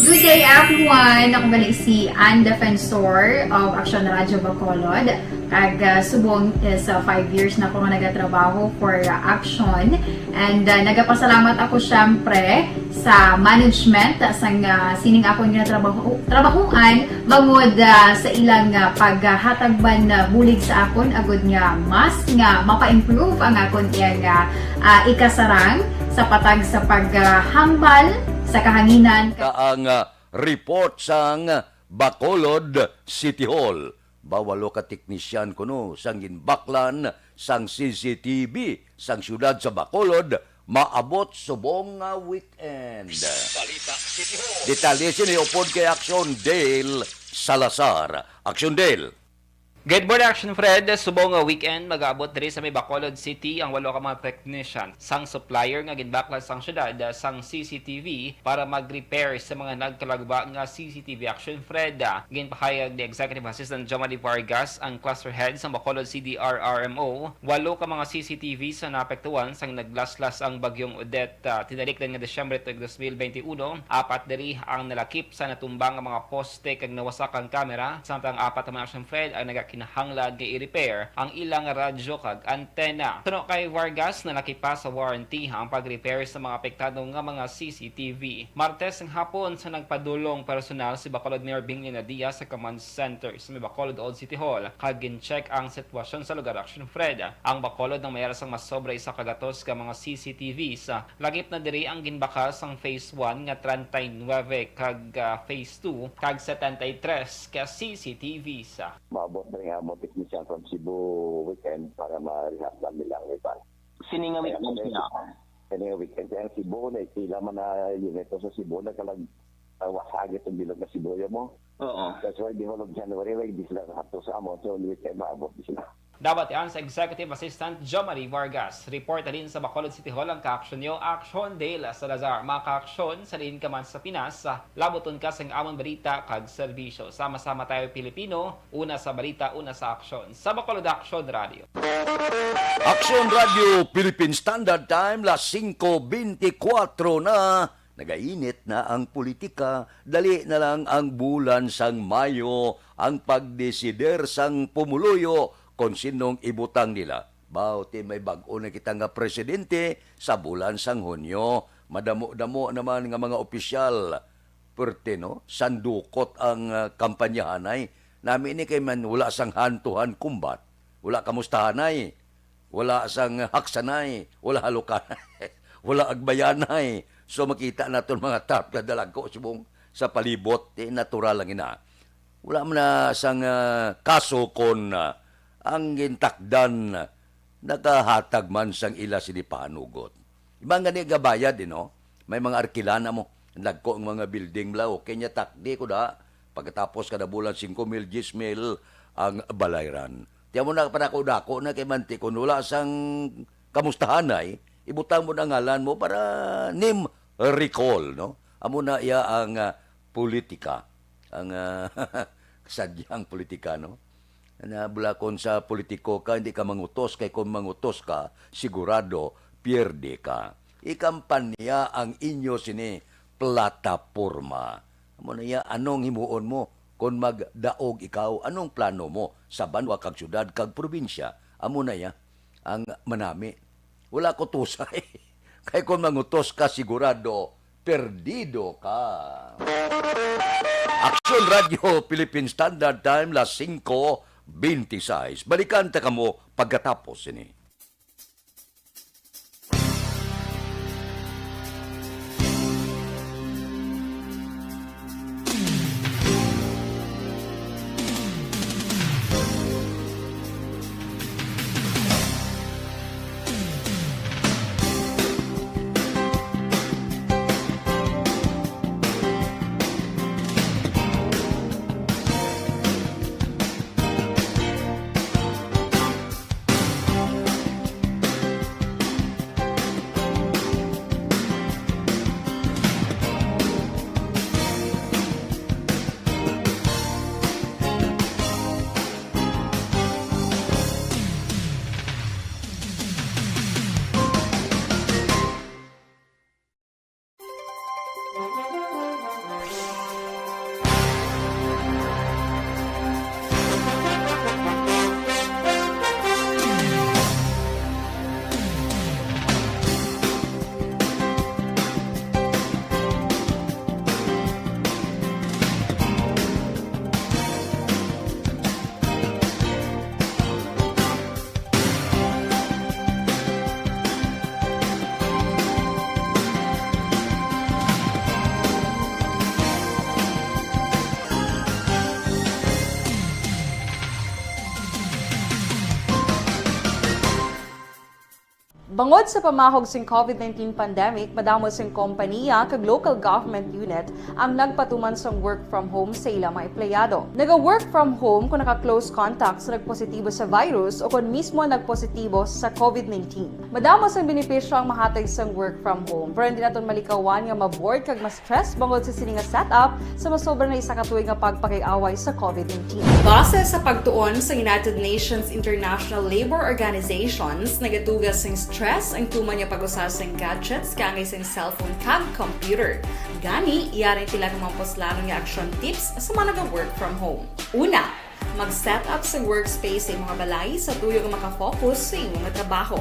Good day, everyone! Ako gali si Ann Defensor of Action Radio Bacolod. Kag, ah, subong is, ah, five years na ko nga nagatrabaho for, ah, Action. And, ah, nagapasalamat ako, syempre, sa management, ah, sang, ah, sining akon nga trabaho, trabahoan, bangod, ah, sa ilang, ah, paghatag man, ah, bulig sa akon, agud nga mas nga mapa-improve ang akon iyang, ah, ah, ikasarang sa patag sa paghambal sa Kahanginan. Ta ang, ah, report sang Bacolod City Hall. Ba, walo ka teknisyan kuno sang ginbaklan sang C C T V sang siyudad sa Bacolod maabot subong nga weekend. Balita City Hall. Detalye sini upod kay Action Dale Salazar. Action Dale. Good morning, Action Fred. Subong nga weekend, mag-aabot diri sa may Bacolod City ang walo ka mga technician sang supplier nga ginbaklan sang siyudad, ah, sang C C T V para mag-repair sa mga nagkalagba nga C C T V. Action Fred, ah, ginpahayag ni Executive Assistant Jomari Vargas, ang cluster head sang Bacolod C D R R M O. Walo ka mga C C T V sa naapektuhan sang naglaslas ang Bagyong Odette, ah, tinalikdan nga Disyembre tuig dos mil benti uno. Apat diri ang nalakip sa natumba nga mga poste kag nawasak ang kamera, samtang apat naman, Action Fred, ang nagakinahanglan nga i-repair ang ilang radyo kag antena. Suno kay Vargas, nalakip pa sa warranty ang pag-repair sa mga apektado nga mga C C T V. Martes ng hapon sa nagpadulong personal si Bacolod Mayor Binglina Diaz sa Command Center sa may Bacolod Old City Hall kag gin-check ang sitwasyon sa lugar, Action Fred. Ang Bacolod nang may ara sang mas sobra isa ka gatos ka mga C C T Vs. Lakip na diri ang ginbakal sang phase one nga treinta y nueve kag, ah, phase two kag setenta y tres ka C C T Vs. Maabot na nga mo technician from Cebu weekend para ma-rehab lang nila ang iban. Sini nga weekend siya? Sini nga weekend. Kaya ang Cebu na, sila man na unit sa Cebu, nagkalag, uh, wasagit ang bilog na Cebu, ya mo. Oo. That's why the whole of January, why di sila nato sa amo. So, weekend, maabot di sila. Dawat yan sa Executive Assistant Jomari Vargas. Report halin sa Bacolod City Hall ang ka-action niyo, Action Dale Salazar. Mga ka-action, sa diin ka man sa Pinas, labuton ka sang amon balita kag serbisyo. Sama-sama tayo, Pilipino, una sa balita, una sa aksyon. Sa Bacolod Action Radio. Action Radio Philippine Standard Time, las singko bentikwatro na. Nagainit na ang politika, dali na lang ang bulan sang Mayo ang pagdesider sang pumuluyo kon sinong ibutang nila. Baw, ti may bag-o na kita nga presidente sa bulan sang Hunyo. Madamo-damo naman nga mga opisyal. Perte, no? Sandukot ang, ah, kampanyahanay. Nami ni kay man wala sang hand-to-hand combat. Wala kamustahanay. Wala sang haksanay, wala halukanay, wala agbayanay. So, makita naton mga tarp nga dalagko subong sa palibot, eh, natural lang ina. Wala man na sang, ah, kaso kon, ah, ang gintakdan nakahatag man sang ila sini pahanugot. Iban gani nga bayad, eh, no? May mga arkilana mo. Nagko ang mga building bla, okay niya, takdi ko da. Pagkatapos kada bulan, singko mil, diyes mil ang balayran. Tiyan mo na, panako-dako na kay manti, kung wala sang kamustahanay, ibutang mo na ngalan mo para name recall, no? Amo na iya ang, ah, politika. Ang, ah, sadyang politika, no? Na bula, kon sa politiko ka, hindi ka mangutos, kay kung mangutos ka, sigurado, pierde ka. Ikampanya ang inyo sini plataporma. Amo na iya, anong himuon mo kon magdaog ikaw? Anong plano mo sa banwa kag syudad kag probinsya? Amo na iya ang manami. Wala ko tusay. Kay kung mangutos ka, sigurado, perdido ka. Action Radio Philippine Standard Time, las singko bentiseis. Balikan ta kamo pagkatapos sini. Bangod sa pamahog sing COVID nineteen pandemic, madamo sing kompaniya kag local government unit ang nagpatuman sang work from home sa ila mga empleyado. Naga-work from home kung naka-close contact sa nagpositibo sa virus o kon mismo nagpositibo sa COVID nineteen. Madamo sang benepisyo ang mahatag sang work from home, pero hindi naton malikawan nga ma-bored kag ma-stress bangod sa sini nga setup sa masobra na isa ka tuig nga pagpakig-away sa COVID nineteen. Base sa pagtuon sa United Nations International Labour Organizations, nagatuga sing stress ang tuman nga pag-usa sing gadgets kaangay sing cellphone kag computer. Gani, yari ang pila ka mga puslanon nga action tips sa mga naga-work from home. Una, mag-set up sa workspace sa imong balay sa tuyo nga makafocus sa imong trabaho.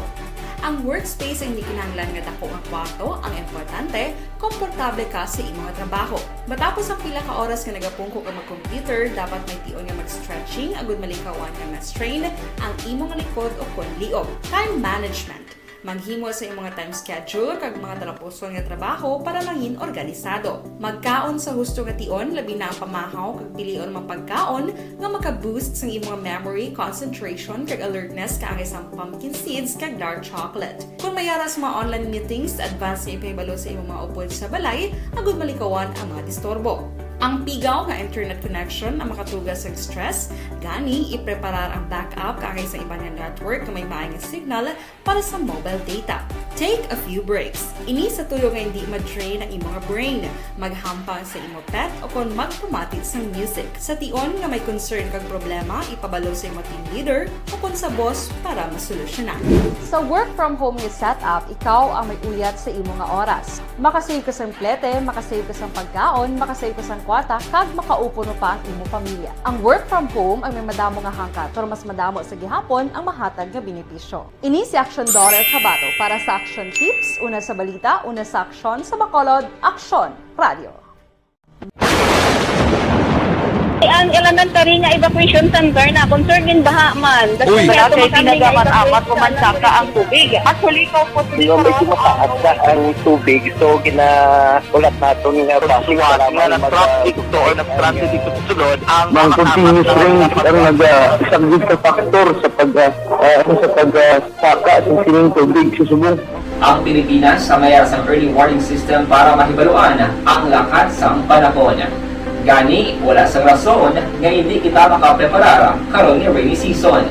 Ang workspace ay hindi kinahanglan nga dako nga kwarto, ang importante, komportable ka sa imong trabaho. Matapos ang pila ka oras nga nagapungko ka mag-computer, dapat may tion nga mag-stretching agud malikawan nga ma-strain ang imong likod o kon liog. Time management. Maghimo sa imong time schedule kag mga talapuson nga trabaho para mangin organisado. Magkaon sa husto nga tion, labi na ang pamahaw kag pilion mga pagkaon nga maka-boost sang imong memory, concentration, kag alertness kaangay sang pumpkin seeds kag dark chocolate. Kung may ara sa mga online meetings, advance nga ipahibalo sa imong mga upod sa balay agud malikawan ang mga disturbo. Ang pigaw nga internet connection ang makatuga sa stress, gani ipreparar ang backup kaangay sa iban nga network nga may maay nga signal para sa mobile data. Take a few breaks. Ini sa tuyo nga hindi ma-drain ang imo nga brain. Maghampang sa imo pet o kon magpamati sang music. Sa tion nga may concern kag problema, ipabalo sa imo team leader o kon sa boss para masolusyonan. Sa work from home nga setup, ikaw ang may uyat sa imo nga oras. Makasave ka sang plete, makasave ka sang pagkaon, makasave ka sang kwarta, kag makaupo pa ang imo pamilya. Ang work from home ang may madamo nga hangkat, pero mas madamo sa gihapon ang mahatag nga benepisyo. Ini si Action Daughter Kabato para sa Action Tips, una sa balita, una sa aksyon, sa Bacolod, Aksyon Radio. Ang elementary nga evacuation center na concern gin baha man. Uy. Wala kay tinaga man amat ko man saka ang tubig. Actually, ikaw po, di ba, medyo mataas na ang tubig, so gina-, ulat naton nga, nga nag-traffic to or nag-transit dito sa sulod ang mga continuous rain ang nag-, ah, isang big factor sa pag, ah, ah, sa pag, ah, saka sa sining tubig sa subong. Ang Pilipinas ang may sang early warning system para mahibaluan ang lakat sang panahon. Gani, wala sang rason nga hindi kita makapreparar karon nga rainy season.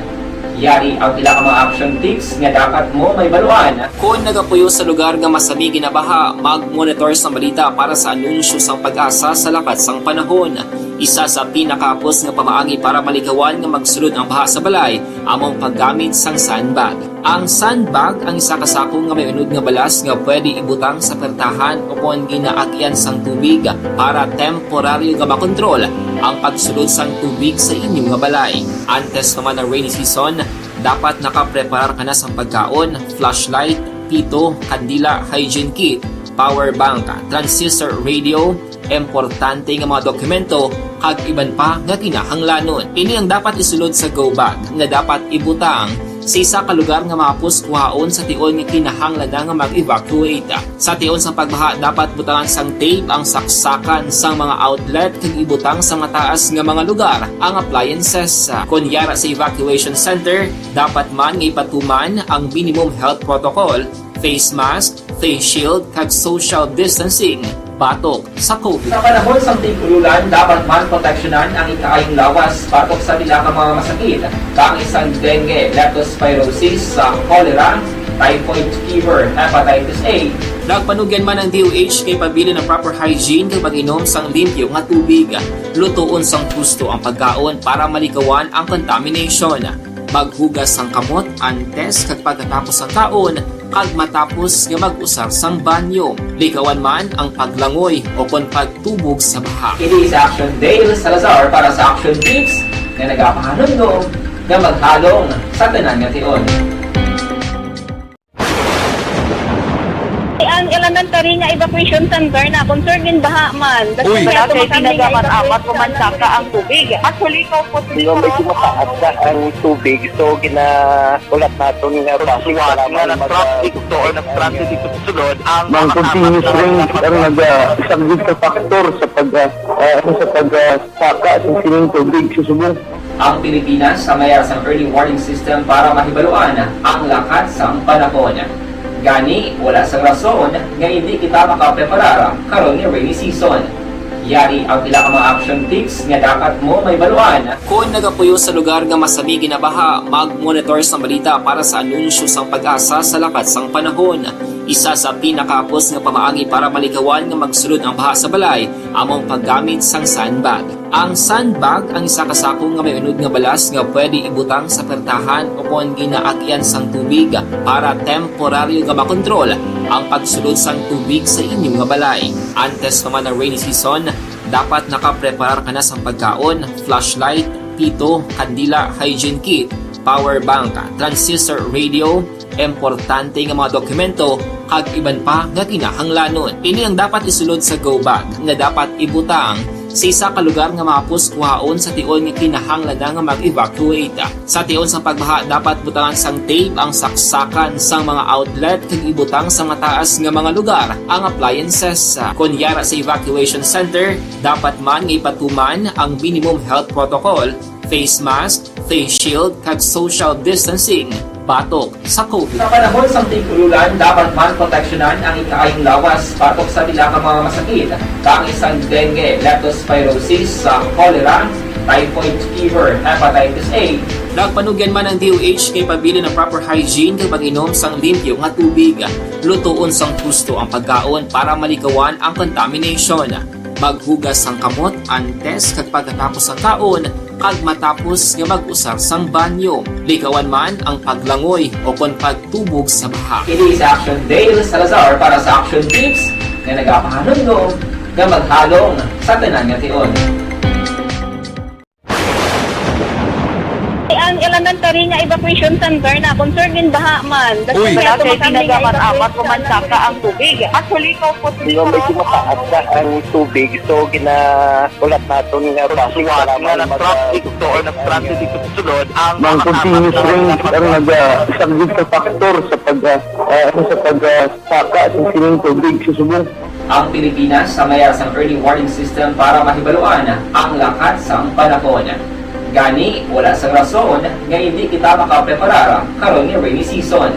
Yari ang pila ka mga action tips nga dapat mo mahibaluan. Kon nagapuyo sa lugar nga masami ginabaha, mag-monitor sa balita para sa anunsyo sang PAGASA sa lakat sang panahon. Isa sa pinakahapos nga pamaagi para malikawan nga magsulod ang baha sa balay amo ang paggamit sang sandbag. Ang sandbag ang isa ka sako nga may unod nga balas nga pwede ibutang sa pertahan o kon ginaagyan sang tubig para temporaryo nga makontrol ang pagsulod sang tubig sa inyo nga balay. Antes pa man ang rainy season, dapat nakapreparar ka na sang pagkaon, flashlight, pito, kandila, hygiene kit, power bank, transistor radio, importante nga mga dokumento, kag iban pa nga kinahanglanon. Ini ang dapat isulod sa go bag nga dapat ibutang sa isa ka lugar nga mahapos kuhaon sa tion nga kinahanglan na nga mag-evacuate. Sa tion sang pagbaha, dapat butangan sang tape ang saksakan sang mga outlet kag ibutang sa mataas nga mga lugar ang appliances. Kon yara sa evacuation center, dapat man nga ipatuman ang minimum health protocol, face mask, face shield, kag social distancing batok sa COVID. Sa panahon sang tig-ululan, dapat man proteksyonan ang ikaayong lawas batok sa pila ka mga masakit, kaangay sang dengue, leptospirosis, sa cholera, typhoid fever, hepatitis A. Nagpanugyan man ang D O H nga ipabilin ang proper hygiene kag pag-inom sang limpyo nga tubig. Lutoon sang husto ang pagkaon para malikawan ang contamination. Maghugas sang kamot antes kag pagkatapos sang kaon, kag matapos nga mag-usar sang banyo. Likawan man ang paglangoy o kon pagtubog sa baha. Ini si Action Dale Salazar para sa Action Tips nga nagapahanumdom nga maghalong sa tanan nga tion. Ang elementary nga evacuation center na concern gin baha man. Uy. Wala kay tinaga man amat ko man saka ang tubig. Actually, ikaw po, di ba, medyo mataas na ang tubig, so gina-, ulat naton nga traffic nga nag-traffic to or nag-transit dito sa sulod ang mga continuous rain ang nag-, ah, isang big factor sa pag, ah, ah, sa pag, ah, saka sa sining tubig sa subong. Ang Pilipinas ang may sang early warning system para mahibaluan ang lakat sang panahon. Gani, wala sang rason nga hindi kita makapreparar karon nga rainy season. Yari ang pila ka mga action tips nga dapat mo mahibaluan. Kon nagapuyo sa lugar nga masami ginabaha, mag-monitor sang balita para sa anunsyo sang PAGASA sa lakat sang panahon. Isa sa pinakahapos nga pamaagi para malikawan nga magsulod ang baha sa balay amo ang paggamit sang sandbag. Ang sandbag ang isa ka sako nga may unod nga balas nga pwede ibutang sa pertahan o kon ginaagyan sang tubig para temporaryo nga makontrol ang pagsulod sang tubig sa inyo nga balay. Antes pa man ang rainy season, dapat nakapreparar ka na sang pagkaon, flashlight, pito, kandila, hygiene kit, power bank, transistor radio, importante nga mga dokumento, kag iban pa nga kinahanglanon. Ini ang dapat isulod sa go bag nga dapat ibutang sa isa ka lugar nga mahapos kuhaon sa tion nga kinahanglan na nga mag-evacuate. Sa tion sang pagbaha, dapat butangan sang tape ang saksakan sang mga outlet kag ibutang sa mataas nga mga lugar ang appliances. Kon yara sa evacuation center, dapat man nga ipatuman ang minimum health protocol, face mask, face shield, kag social distancing batok sa COVID. Sa panahon sang tig-ululan, dapat man proteksyonan ang ikaayong lawas batok sa pila ka mga masakit, kaangay sang dengue, leptospirosis, sa cholera, typhoid fever, hepatitis A. Nagpanugyan man ang D O H kay pabilin ang proper hygiene kag pag-inom sang limpyo nga tubig. Lutoon sang husto ang pagkaon para malikawan ang contamination. Maghugas sang kamot antes kag pagkatapos sang kaon kag matapos nga mag-usar sang banyo. Likawan man ang paglangoy o kon pagtubog sa baha. Ini si Action Dale Salazar para sa Action Tips nga nagapahanumdom nga maghalong sa tanan nga tion. Ang elementary nga evacuation center na concerned din baha man. Uy. Wala kay tinagaman amat o mansaka ang tubig. Actually, kaupos Di ba, medyo mataas na ang tubig, so ginahulat naton nga basi nga para nag-traffic to or nag-transit dito sa sulod, ang mga continuous rain ang naga-, isa gid ka factor sa pag, ah, ah, sa pag, ah, saka sa sining tubig sa subong. Ang Pilipinas, sa mayar sang early warning system para mahibaluan ang lakat sang panahon. Gani, wala sang rason nga hindi kita makapreparar karon nga rainy season.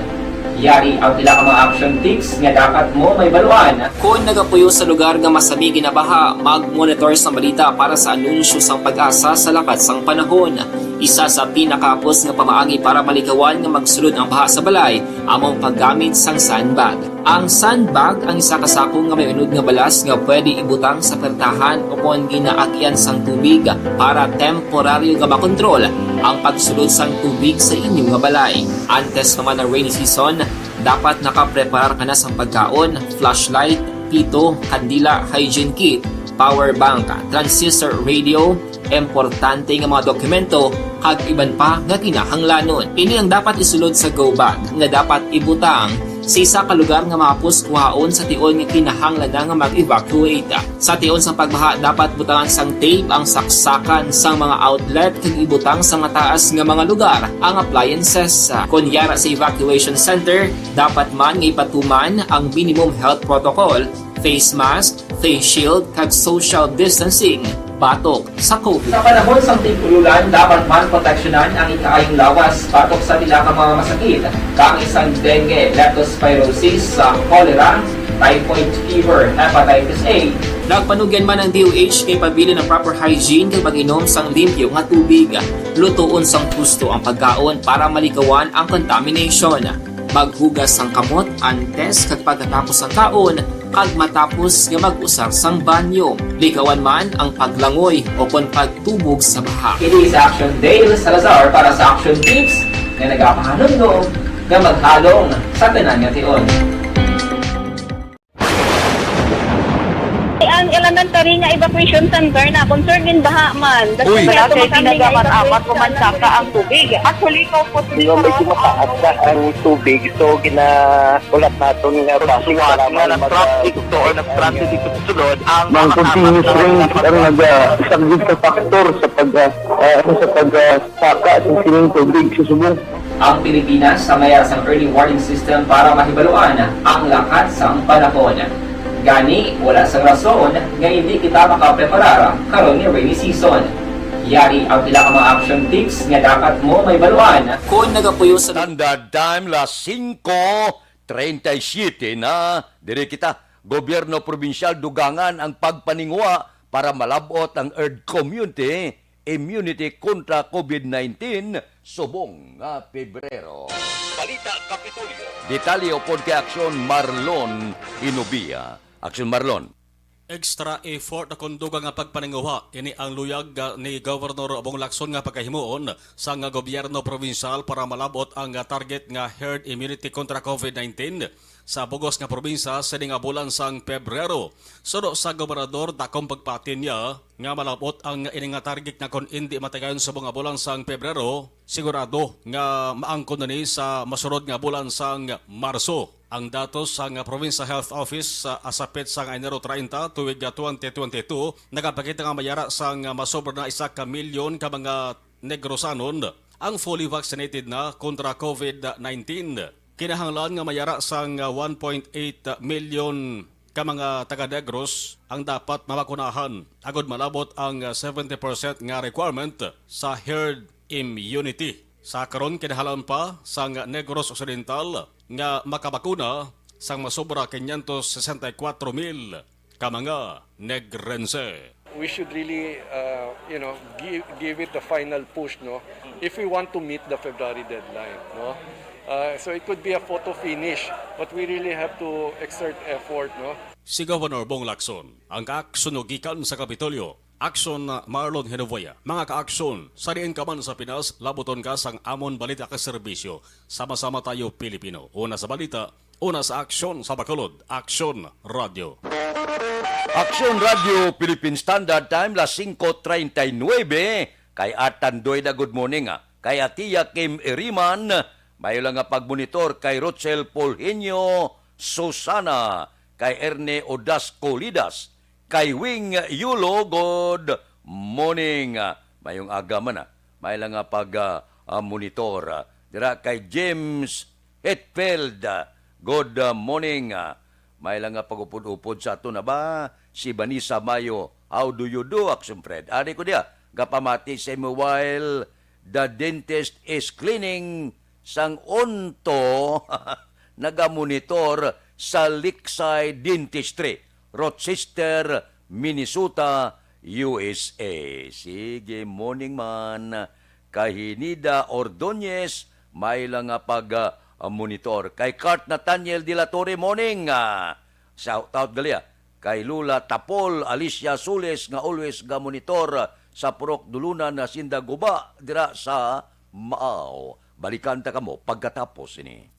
Yari ang pila ka mga action tips nga dapat mo mahibaluan. Kon nagapuyo sa lugar nga masami ginabaha, mag-monitor sang balita para sa anunsyo sang PAGASA sa lakat sang panahon. Isa sa pinakahapos nga pamaagi para malikawan nga magsulod ang baha sa balay amo ang paggamit sang sandbag. Ang sandbag ang isa ka sako nga may unod nga balas nga pwede ibutang sa pertahan o kon ginaagyan sang tubig para temporaryo nga makontrol ang pagsulod sang tubig sa inyo nga balay. Antes pa man ang rainy season, dapat nakapreparar ka na sang pagkaon, flashlight, pito, kandila, hygiene kit, power bank, transistor radio, importante nga mga dokumento, kag iban pa nga kinahanglanon. Ini ang dapat isulod sa go bag nga dapat ibutang sa isa ka lugar nga mahapos kuhaon sa tion nga kinahanglan na nga mag-evacuate. Sa tion sang pagbaha, dapat butangan sang tape ang saksakan sang mga outlet kag ibutang sa mataas nga mga lugar ang appliances. Kon yara sa evacuation center, dapat man nga ipatuman ang minimum health protocol, face mask, face shield, kag social distancing batok sa COVID. Sa panahon sang tig-ululan, dapat man proteksyonan ang ikaayong lawas batok sa pila ka mga masakit, kaangay sang dengue, leptospirosis, sa cholera, typhoid fever, hepatitis A. Nagpanugyan man ang D O H kay pabilin ang proper hygiene kag pag-inom sang limpyo nga tubig. Lutoon sang husto ang pagkaon para malikawan ang contamination. Maghugas sang kamot antes kag pagkatapos sang kaon, kag matapos nga mag-usar sang banyo. Likawan man ang paglangoy o kon pagtubog sa baha. Ini si Action Dale Salazar para sa Action Tips nga nagapahanumdom nga maghalong sa tanan nga tion. Ang elementary nga evacuation center na concerned din baha man. Uy. Wala kay tinagaman amat o mansaka ang tubig. Actually, kaupos Di ba, medyo mataas na ang tubig, so ginahulat naton nga basi nga para nag-traffic to or nag-transit dito sa sulod, ang mga continuous rain ang naga-, isa gid ka factor sa pag, ah, ah, sa pag, ah, saka sa sining tubig sa subong. Ang Pilipinas, sa mayar sang early warning system para mahibaluan ang lakat sang panahon. Gani, wala sang rason nga hindi kita makapreparar karon nga rainy season. Yari ang pila ka mga action tips nga dapat mo mahibaluan. Kon nagapuyo sa Standard Time, las singko treinta y siete na, diri kita, gobyerno probinsyal dugangan ang pagpaninguha para malab-ot ang herd community immunity kontra covid nineteen subong nga Pebrero. Balita Kapitolyo. Detalye upod kay Aksyon Marlon Inubia. Aksyon Marlon. Extra effort kon dugang nga pagpaninguha, ini ang luyag, ah, ni Governor Bong Lacson nga pagahimuon sang gobyerno provincial para malab-ot ang, ah, target nga herd immunity kontra covid nineteen sa bugos nga probinsya sini nga bulan sang Pebrero. Suno sa gobernador, dakong pagpati niya nga malab-ot ang ini nga target nga kon indi matigayon subong nga bulan sang Pebrero, sigurado nga maangkon na ni sa masunod nga bulan sang Marso. Ang datos sang Provincial Health Office sa asapit sang Enero treinta, tuig twenty twenty-two, nagapakita nga mayara sang masobra na isa ka milyon ka mga Negrosanon ang fully vaccinated na kontra covid nineteen. Kinahanglan nga mayara sang one point eight million ka mga taga-Negros ang dapat mabakunahan agod malabot ang seventy percent nga requirement sa herd immunity. Sa karon, kinahanglan pa sang Negros Occidental nga makabakuna sang masobra quinientos sesenta y cuatro mil ka mga Negrense. We should really, uh, you know, give, give it the final push, no? If we want to meet the February deadline, no? Uh, so it could be a photo finish, but we really have to exert effort, no? Si Governor Bong Lacson, ang kaaksyon gikan sa Kapitolyo, Aksyon Marlon Henovoya. Mga kaaksyon, sa diin ka man sa Pinas, labuton ka sang amon balita ka serbisyo. Sama-sama tayo, Pilipino. Una sa balita, una sa aksyon, sa Bacolod, Aksyon Radio. Aksyon Radio, Philippine Standard Time, las singko treinta y nuebe. Kay Atan Doy na good morning, ah. Kay Atiya Kim Iriman, may lang nga pagmonitor kay Rochelle Polhinio Susana, kay Erne Odasco Lidas, kay Wing Yulo, good morning. Ah, mayong aga man, ah. May lang nga pag, ah, ah, monitor, ah. Dira kay James Hetfield, ah, good, ah, morning. Ah, may lang nga pag-upod-upod sa ato na ba? Si Vanessa Mayo, how do you do, Action Fred? Ari ko diya, gapamati sa imo while the dentist is cleaning sang unto, nagamonitor sa Lakeside Dentistry, Rochester, Minnesota, U S A. Sige, morning man. Kay Hinida Ordonez, may lang nga pag, ah, monitor. Kay Kurt Nathaniel de la Torre, morning. Ah, shout out gali, ah. Kay Lula Tapol, Alicia Sules, nga always ga monitor sa Purok Dulunan na sinda guba dira sa Maaw. Balikan ta kamo pagkatapos ini.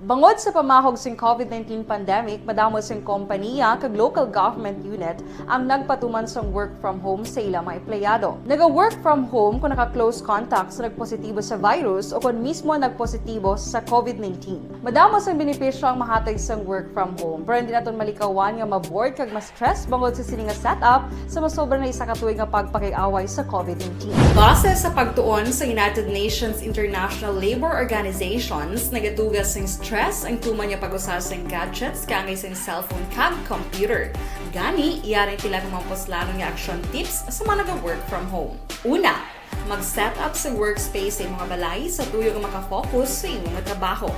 Bangod sa pamahog sing covid nineteen pandemic, madamo sing kompaniya kag local government unit ang nagpatuman sang work from home sa ila mga empleyado. Naga-work from home kon naka-close contact sa nagpositibo sa virus o kon mismo nagpositibo sa covid nineteen. Madamo sang benepisyo ang mahatag sang work from home, pero hindi naton malikawan nga ma-bored kag ma-stress bangod sa sini nga setup sa masobra na isa ka tuig nga pagpakig-away sa covid nineteen. Base sa pagtuon sa United Nations International Labour Organizations, nagadugang sing stress Stress ang tuman nga pag-usar sang gadgets kaangay sang cellphone kag computer. Gani, yari ang pila ka mga puslanon nga action tips sa mga naga-work from home. Una, mag-set up sa workspace sa imong balay sa tuyo nga makafocus sa imong trabaho.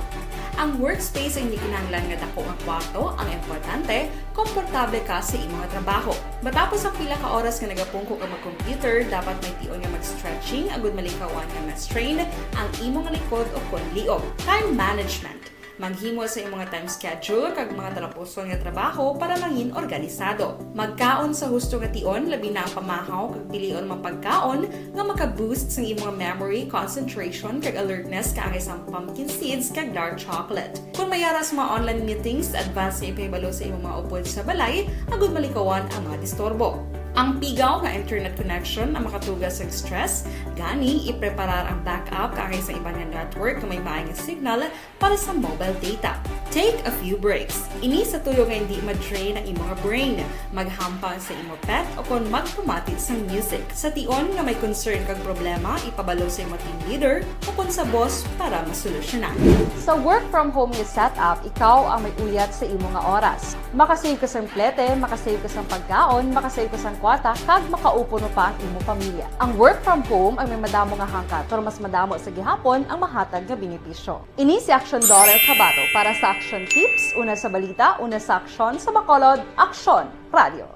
Ang workspace ang hindi kinahanglan nga dako nga kwarto, ang importante, komportable ka sa imong trabaho. Matapos ang pila ka oras nga nagapungko ka mag-computer, dapat may tion nga mag-stretching agud malikawan nga ma-strain ang imong likod o kon liog. Time management. Maghimo sa imong time schedule kag mga talapuson nga trabaho para mangin organisado. Magkaon sa husto nga tion, labi na ang pamahaw kag pilion mga pagkaon nga maka-boost sang imong memory, concentration, kag alertness kaangay sang pumpkin seeds kag dark chocolate. Kung may ara sa mga online meetings, advance nga ipahibalo sa imong mga upod sa balay agud malikawan ang mga disturbo. Ang pigaw nga internet connection ang makatuga sa stress, gani ipreparar ang backup kaangay sa iban nga network nga may maay nga signal para sa mobile data. Take a few breaks. Ini sa tuyo nga hindi ma-drain ang imong brain. Maghampang sa imo pet o kon magpamati sang music. Sa tion nga may concern kag problema, ipabalo sa imo team leader o kon sa boss para masolusyonan. Sa work from home nga setup, ikaw ang may uyat sa imo nga oras. Makasave ka sang plete, makasave ka sang pagkaon, makasave ka sang kwarta, kag makaupo pa ang imo pamilya. Ang work from home ang may madamo nga hangkat, pero mas madamo sa gihapon ang mahatag nga benepisyo. Ini si Action Dorel Cabato para sa Action Tips, una sa balita, una sa aksyon, sa Bacolod, Aksyon Radio.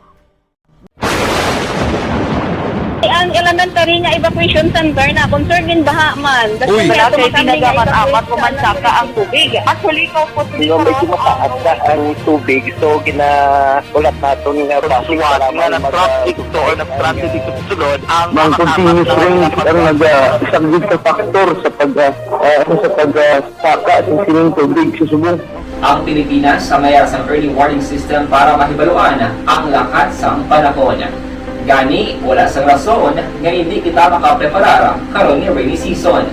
Ang elementary nga evacuation center na concern din baha man. Uy, wala kay tinaga man amat ko man saka ang tubig. Actually, ko po medyo mataas na ang tubig, so gina-, ulat naton nga bus nga nag-traffic to or nag-transit dito sa sulod ang mga continuous rain ang nag-, ah, isang big factor sa pag, ah, ah, sa pag, ah, saka sa sining tubig sa subong. Ang Pilipinas ang may sang early warning system para mahibaluan ang lakat sang panahon. Gani, wala sang rason nga hindi kita makapreparar karon nga rainy season.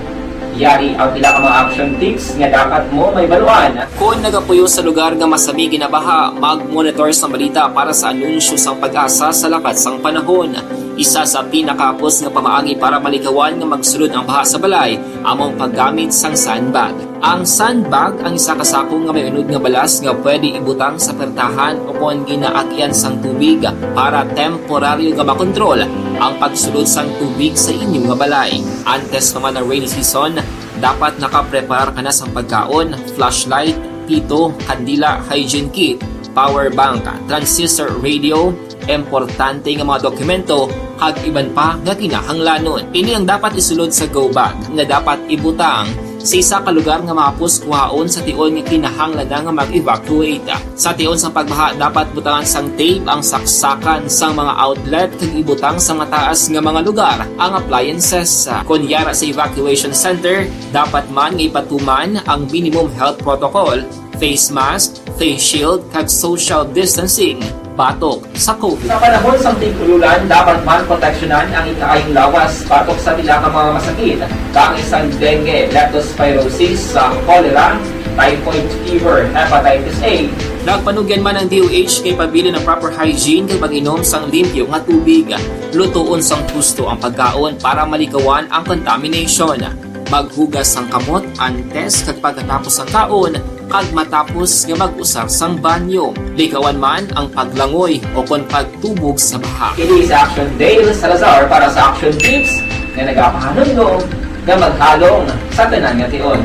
Yari ang pila ka mga action tips nga dapat mo mahibaluan. Kon nagapuyo sa lugar nga masami ginabaha, mag-monitor sa balita para sa anunsyo sang PAGASA sa lakat sang panahon. Isa sa pinakahapos nga pamaagi para malikawan nga magsulod ang baha sa balay amo ang paggamit sang sandbag. Ang sandbag ang isa ka sako nga may unod nga balas nga pwede ibutang sa pertahan o kon ginaagian sang tubig para temporaryo nga makontrol ang pagsulod sang tubig sa inyo nga balay. Antes pa man ang rainy season, dapat nakapreparar ka na sang pagkaon, flashlight, pito, kandila, hygiene kit, power bank, transistor radio, importante nga mga dokumento, kag iban pa nga kinahanglanon. Ini ang dapat isulod sa go bag nga dapat ibutang sa isa ka lugar nga mahapos kuhaon sa tion nga kinahanglan na nga mag-evacuate. Sa tion sang pagbaha, dapat butangan sang tape ang saksakan sang mga outlet kag ibutang sa mataas nga mga lugar ang appliances. Kon yara sa evacuation center, dapat man nga ipatuman ang minimum health protocol, face mask, face shield, kag social distancing batok sa COVID. Sa panahon sang tig-ululan, dapat man proteksyonan ang ikaayong lawas batok sa pila ka mga masakit, kaangay sang dengue, leptospirosis, sa cholera, typhoid fever, hepatitis A. Nagpanugyan man ang D O H kay pabilin ang proper hygiene kag pag-inom sang limpyo nga tubig. Lutoon sang husto ang pagkaon para malikawan ang contamination. Maghugas sang kamot antes kag pagkatapos sang kaon, kag matapos nga mag-usar sang banyo. Likawan man ang paglangoy o kon pagtubog sa baha. Kini si Action Dale Salazar para sa Action Tips nga nagapahanumdom nga maghalong sa tanan nga tion.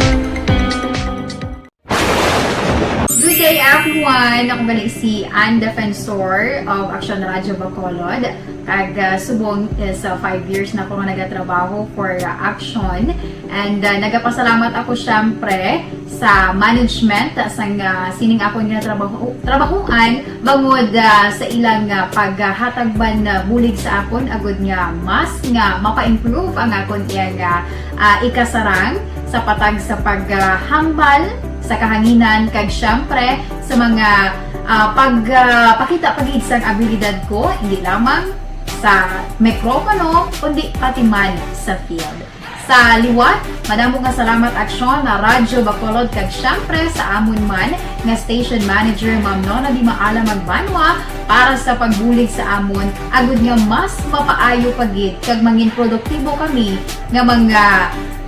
Good day, everyone! Ako gali si Ann Defensor of Action Radio Bacolod. Kag, ah, subong is, ah, five years na ako nga nagatrabaho for, ah, Action. And, ah, nagapasalamat ako, syempre, sa management, ah, sang, ah, sining akon nga trabaho, trabahoan, bangod, ah, sa ilang, ah, paghatag man, ah, bulig sa akon, agud nga mas nga mapa-improve ang akon iyang, ah, ah, ikasarang sa patag sa paghambal sa kahanginan, kag syempre sa mga, ah, pag, ah, pakita pa gid sang abilidad ko, hindi lamang sa mikropono, kundi pati man sa field. Sa liwat, madamo nga salamat, Aksyon, na Radyo Bacolod, kag syempre sa amon man nga station manager, Ma'am Nona Di Maala Magbanwa, para sa pagbulig sa amon, agud nga mas mapaayo pa gid kag mangin produktibo kami nga mga,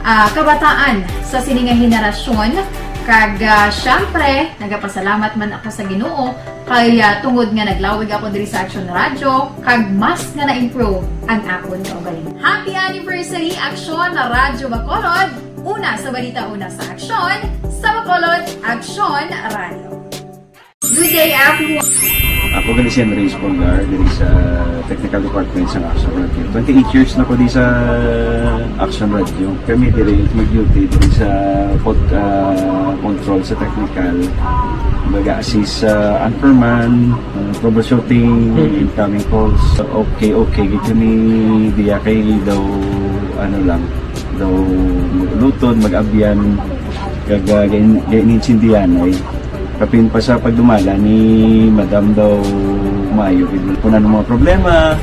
ah, kabataan sa sini nga henerasyon, Kag, ah, syempre, nagapasalamat man ako sa Ginoo kay, ah, tungod nga naglawig ako diri sa Action Radio, kag mas nga na-improve ang akon kaugalingon. Happy anniversary, Action Radio Bacolod! Una sa balita, una sa aksyon, sa Bacolod, Action Radio. Good day, everyone! Ako gali si Andres Polgar, diri sa Technical Department sa Action Radio. Twenty-eight years na ko di sa Action Radio. Kami diri mag-duty diri sa pod-, ah, control sa technical. Mag-assist sa anchorman, ah, troubleshooting, incoming calls. Okay, okay, gid kami diya kay daw, ano lang, daw mag-uluton, mag-abyan, kag, ah, gain-, gain-, insindihan ay. Kapin pa sa pagdumala ni Madam daw maayo gid. Kung ano mga problema,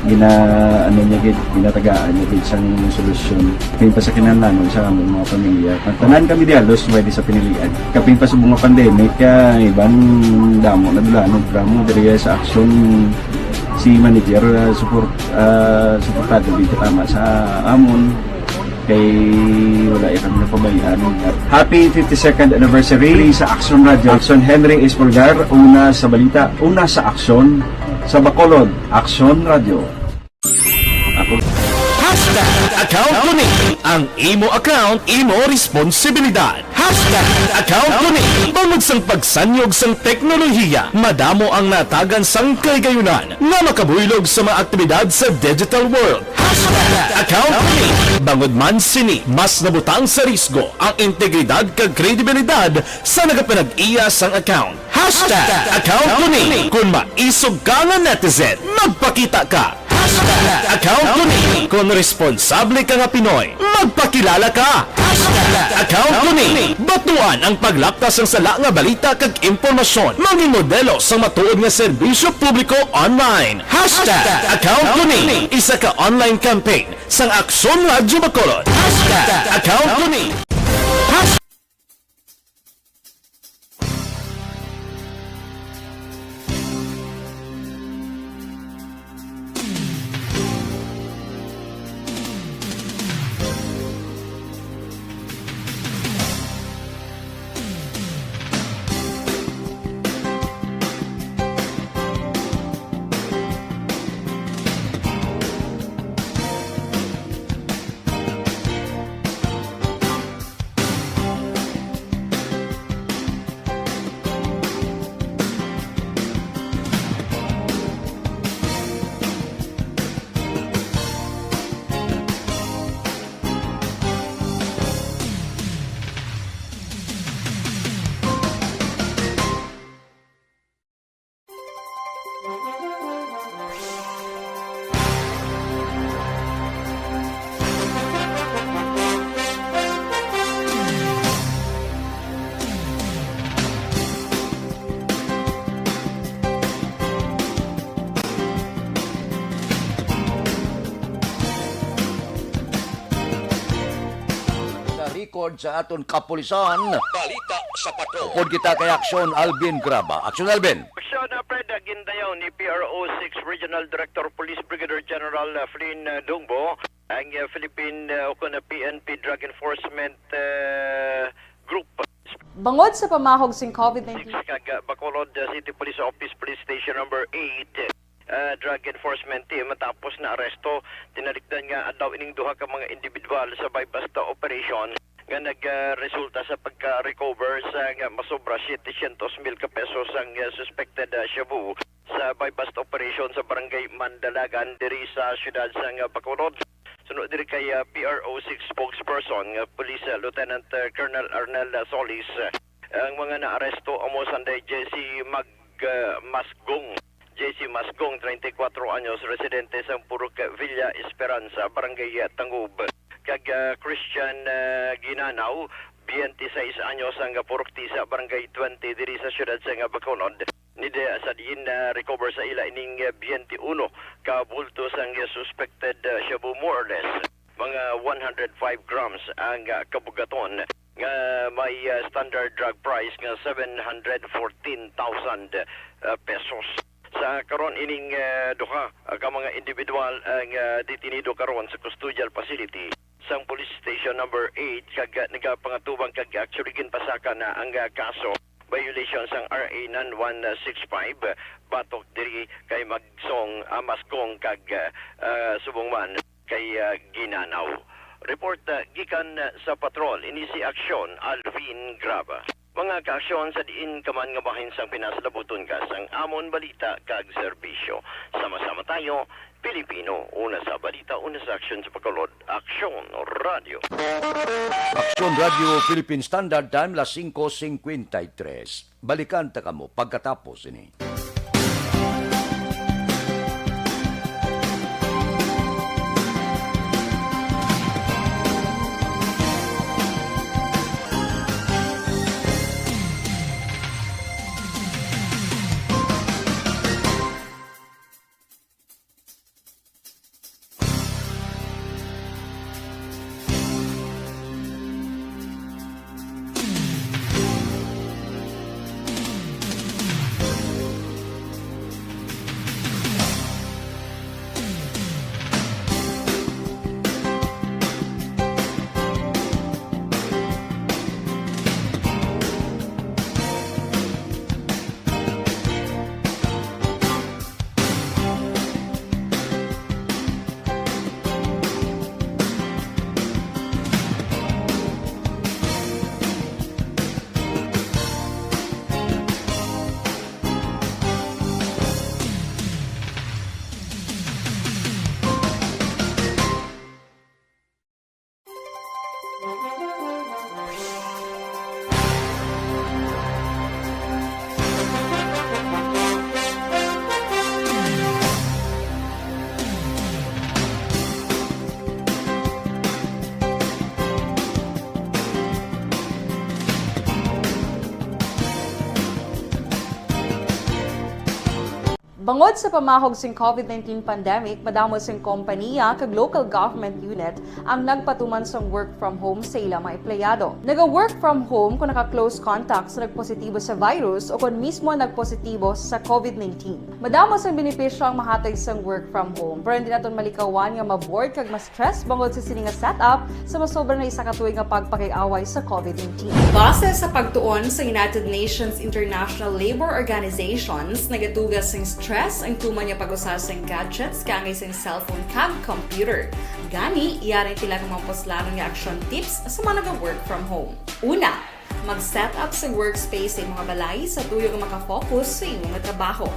gina-, ano niya gid, ginatagaan niya gid sang solusyon. Kapin pa sa kinahanglanon sa among mga pamilya. Ang tanan kami di halos pwede sa pinilian. Kapin pa sa mga pandemic, kaya iban damo na dula, no, drama diri sa aksyon si manager, ah, support, ah, suportado gid tama sa amon. Kay wala ya kami napabayaan. Happy fifty-second anniversary sa Action Radio. Action Henry Espolgar, una sa balita, una sa aksyon, sa Bacolod, Action Radio. Ako. Hashtag account ko ni. Ang imo account, imo responsibilidad. Hashtag account ko ni. Bangod sang pagsanyog sang teknolohiya, madamo ang natagan sang kahigayonan nga makabuylog sa mga aktibidad sa digital world. Hashtag account ko ni. Bangod man sini, mas nabutang sa risgo ang integridad kag kredibilidad sa nagapanag-iya sang account. Hashtag account ko ni. Kon maisog ka nga netizen, magpakita ka. Hashtag account ko ni. Kon responsable ka nga Pinoy, magpakilala ka. Hashtag account ko ni. Batuan ang paglapta sang sala nga balita kag impormasyon. Maging modelo sang matuod nga serbisyo publiko online. Hashtag account ko ni. Isa ka online campaign sang Aksyon Radyo Bacolod. Hashtag account ko ni. Sa record sa aton kapulisan. Balita sa Patrol. Upod kita kay Aksyon Alvin Graba. Aksyon Alvin. Aksyon, uh, Fred, uh, gindayaw ni P R O six Regional Director Police Brigadier General, uh, Flynn, uh, Dungbo ang, uh, Philippine, uh, o kon, uh, P N P Drug Enforcement, uh, Group. Bangod sa pamahog sing COVID nineteen. Six kag, uh, Bacolod, uh, City Police Office, Police Station Number Eight, uh, Drug Enforcement Team matapos na aresto, tinalikdan nga adlaw ining duha ka mga individual sa buy-bust operation nga nag, uh, resulta sa pagka-recover sa nga masobra setecientos mil ka pesos ang, uh, suspected, uh, shabu sa buy-bust operation sa Barangay Mandalagan diri sa siyudad sang, uh, Bacolod. Suno diri kay, uh, P R O six spokesperson nga Police, uh, Lieutenant, uh, Colonel Arnel, uh, Solis, uh, ang mga naaresto amo sanday J C Mag-, uh, Masgong, J C Masgong, treinta y cuatro anyos, residente sa Purok Villa Esperanza, Barangay, uh, Tangub, kag, uh, Christian, uh, Ginanaw, biyente seis anyos, ang purok Tisa, Barangay Twenty, diri sa siyudad sang Bacolod. Ni de sa diin na recover sa ila ining, eh, biyente uno ka bulto sang, eh, suspected, eh, shabu, more or less. Mga one hundred five grams ang, ah, kabugaton nga may, ah, standard drug price nga seven hundred fourteen thousand, ah, pesos. Sa karon ining, eh, duha, ah, ka mga individual ang, ah, detenido karon sa custodial facility sang Police Station Number Eight kag, ah, nagapangatubang kag actually ginpasaka na ang, ah, kaso, violation sang R A nine one six five, batok diri kay Magsong, ah, Maskong kag, ah, ah, subong man kay, ah, Ginanaw. Report, ah, gikan, ah, sa patrol, ini si Aksyon Alvin Graba. Mga kaaksyon, sa diin ka man nga bahin sang Pinas, labuton ka sang amon balita kag serbisyo. Sama-sama tayo, Pilipino, una sa balita, una sa aksyon, sa pagkaulod, Aksyon Radio. Aksyon Radio Philippine Standard Time, las singko singkwenta y tres. Balikan ta kamo pagkatapos ini. Bangod sa pamahog sing covid nineteen pandemic, madamo sing kompaniya kag local government unit ang nagpatuman sang work from home sa ila mga empleyado. Naga-work from home kon naka-close contact sa nagpositibo sa virus o kon mismo nagpositibo sa covid nineteen. Madamo sang benepisyo ang mahatag sang work from home, pero hindi naton malikawan nga ma-bored kag ma-stress bangod sa sini nga setup sa masobra na isa ka tuig nga pagpakig-away sa covid nineteen. Base sa pagtuon sa United Nations International Labour Organizations, nagatuga sing stress ang tuman nga pag-usa sang gadgets kaangay sang cellphone kag computer. Gani, yari ang pila ka mga puslanon nga action tips sa mga naga-work from home. Una, mag-set up sa workspace sa imong balay sa tuyo nga makafocus sa imo nga trabaho.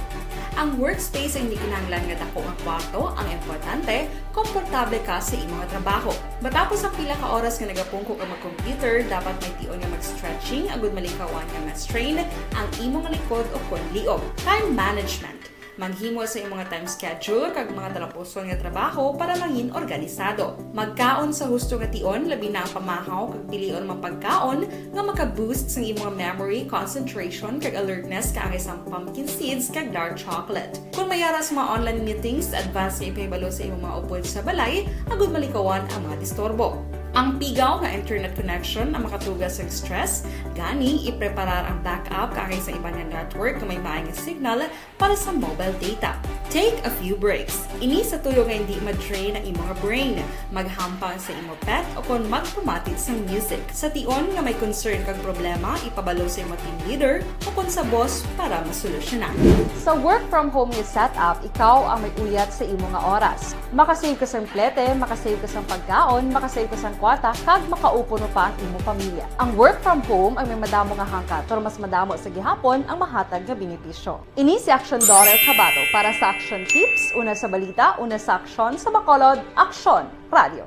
Ang workspace ay hindi kinahanglan nga dako nga kwarto, ang importante, komportable ka sa imo nga trabaho. Matapos ang pila ka oras nga nagapungko ka mag-computer, dapat may tion nga mag-stretching agud malikawan nga ma-strain ang imo nga likod o kon liog. Time management. Maghimo sa imo nga time schedule kag mga talapuson nga trabaho para mangin organisado. Magkaon sa husto nga tion, labi na ang pamahaw kag pilion mga pagkaon nga maka-boost sang imo nga memory, concentration, kag alertness kaangay sang pumpkin seeds kag dark chocolate. Kon may ara sa mga online meetings, advance nga ipahibalo sa imo mga upod sa balay agud malikawan ang mga disturbo. Ang pigaw nga internet connection ang makatuga sang stress, gani ipreparar ang backup kaangay sa iban nga network nga may maay nga signal para sa mobile data. Take a few breaks. Ini sa tuyo nga hindi ma-drain ang imo nga brain. Maghampang sa imo pet o kon magpamati sang music. Sa tion nga may concern kag problema, ipabalo sa imo team leader o kon sa boss para masolusyonan. Sa work from home nga setup, ikaw ang may uyat sa imo nga oras. Makasave ka sang plete, makasave ka sang pagkaon, makasave ka sang kwarta, kag makaupo pa ang imo pamilya. Ang work from home ang may madamo nga hangkat, pero mas madamo sa gihapon ang mahatag nga benepisyo. Ini si Action Dorel Cabato para sa Action Tips, una sa balita, una sa aksyon, sa Bacolod, Aksyon Radio.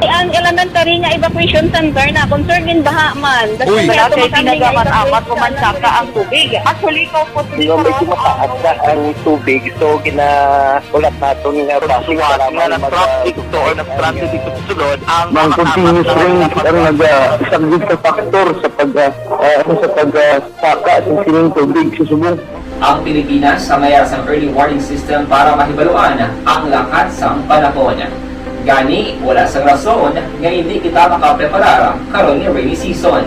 Ang elementary nga evacuation center na concern din baha man. Uy. Malaki, pinagamat-amat, umansaka ang tubig. Actually, ikaw po, Di ba, medyo mataas na ang tubig, so ginaulat naton nga traffic, suwat nga nag-traffic to or nag-traffic dito sa sulod ang mga continuous rain ang nagasaglit sa factor sa pag, ah, ah, sa pag, ah, saka sa sining tubig sa subong. Ang Pilipinas ang may sang early warning system para mahibaluan ang lakat sang panahon. Gani, wala sang rason nga hindi kita makapreparar karon nga rainy season.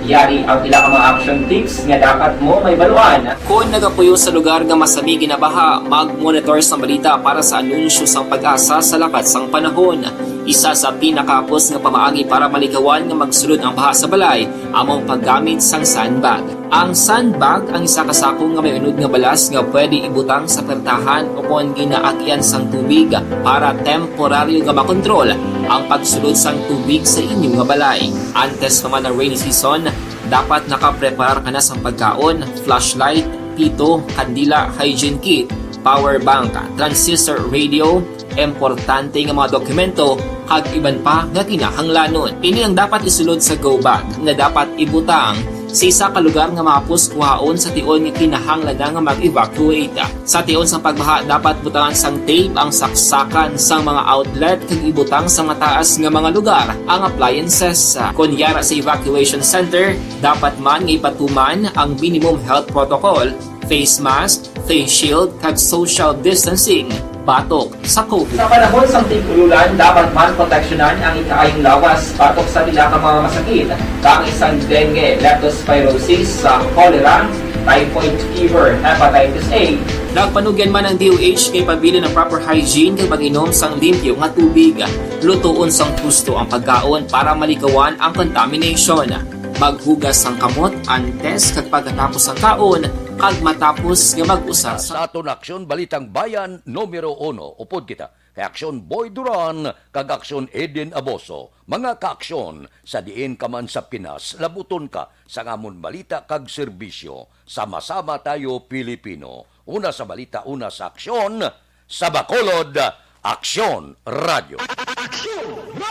Yari ang pila ka mga action tips nga dapat mo mahibaluan. Kon nagapuyo sa lugar nga masami ginabaha, mag-monitor sang balita para sa anunsyo sang PAGASA sa lakat sang panahon. Isa sa pinakahapos nga pamaagi para malikawan nga magsulod ang baha sa balay amo ang paggamit sang sandbag. Ang sandbag ang isa ka sako nga may unod nga balas nga pwede ibutang sa pertahan o kon ginaagian sang tubig para temporaryo nga makontrol ang pagsulod sang tubig sa inyo nga balay. Antes pa man ang rainy season, dapat nakapreparar ka na sang pagkaon, flashlight, pito, kandila, hygiene kit, power bank, transistor radio, importante nga mga dokumento, kag iban pa nga kinahanglanon. Ini ang dapat isulod sa go bag nga dapat ibutang sa isa ka lugar nga mahapos kuhaon sa tion nga kinahanglan na nga mag-evacuate. Sa tion sang pagbaha, dapat butangan sang tape ang saksakan sang mga outlet kag ibutang sa mataas nga mga lugar ang appliances. Kon yara sa evacuation center, dapat man nga ipatuman ang minimum health protocol, face mask, face shield, kag social distancing batok sa COVID. Sa panahon sang tig-ululan, dapat man proteksyonan ang ikaayong lawas batok sa pila ka mga masakit, kaangay sang dengue, leptospirosis, sa cholera, typhoid fever, hepatitis A. Nagpanugyan man ang D O H kay pabilin ang proper hygiene kag pag-inom sang limpyo nga tubig. Lutoon sang husto ang pagkaon para malikawan ang contamination. Maghugas sang kamot antes kag pagkatapos sang kaon kag matapos nga mag-usar sa Sa aton Aksyon Balitang Bayan numero uno, upod kita kay Aksyon Boy Duran kag Aksyon Eden Aboso. Mga kaaksyon, sa diin ka man sa Pinas, labuton ka sang amon balita kag serbisyo. Sama-sama tayo, Pilipino. Una sa balita, una sa aksyon. Sa Bacolod, Aksyon Radio. Aksyon Radio.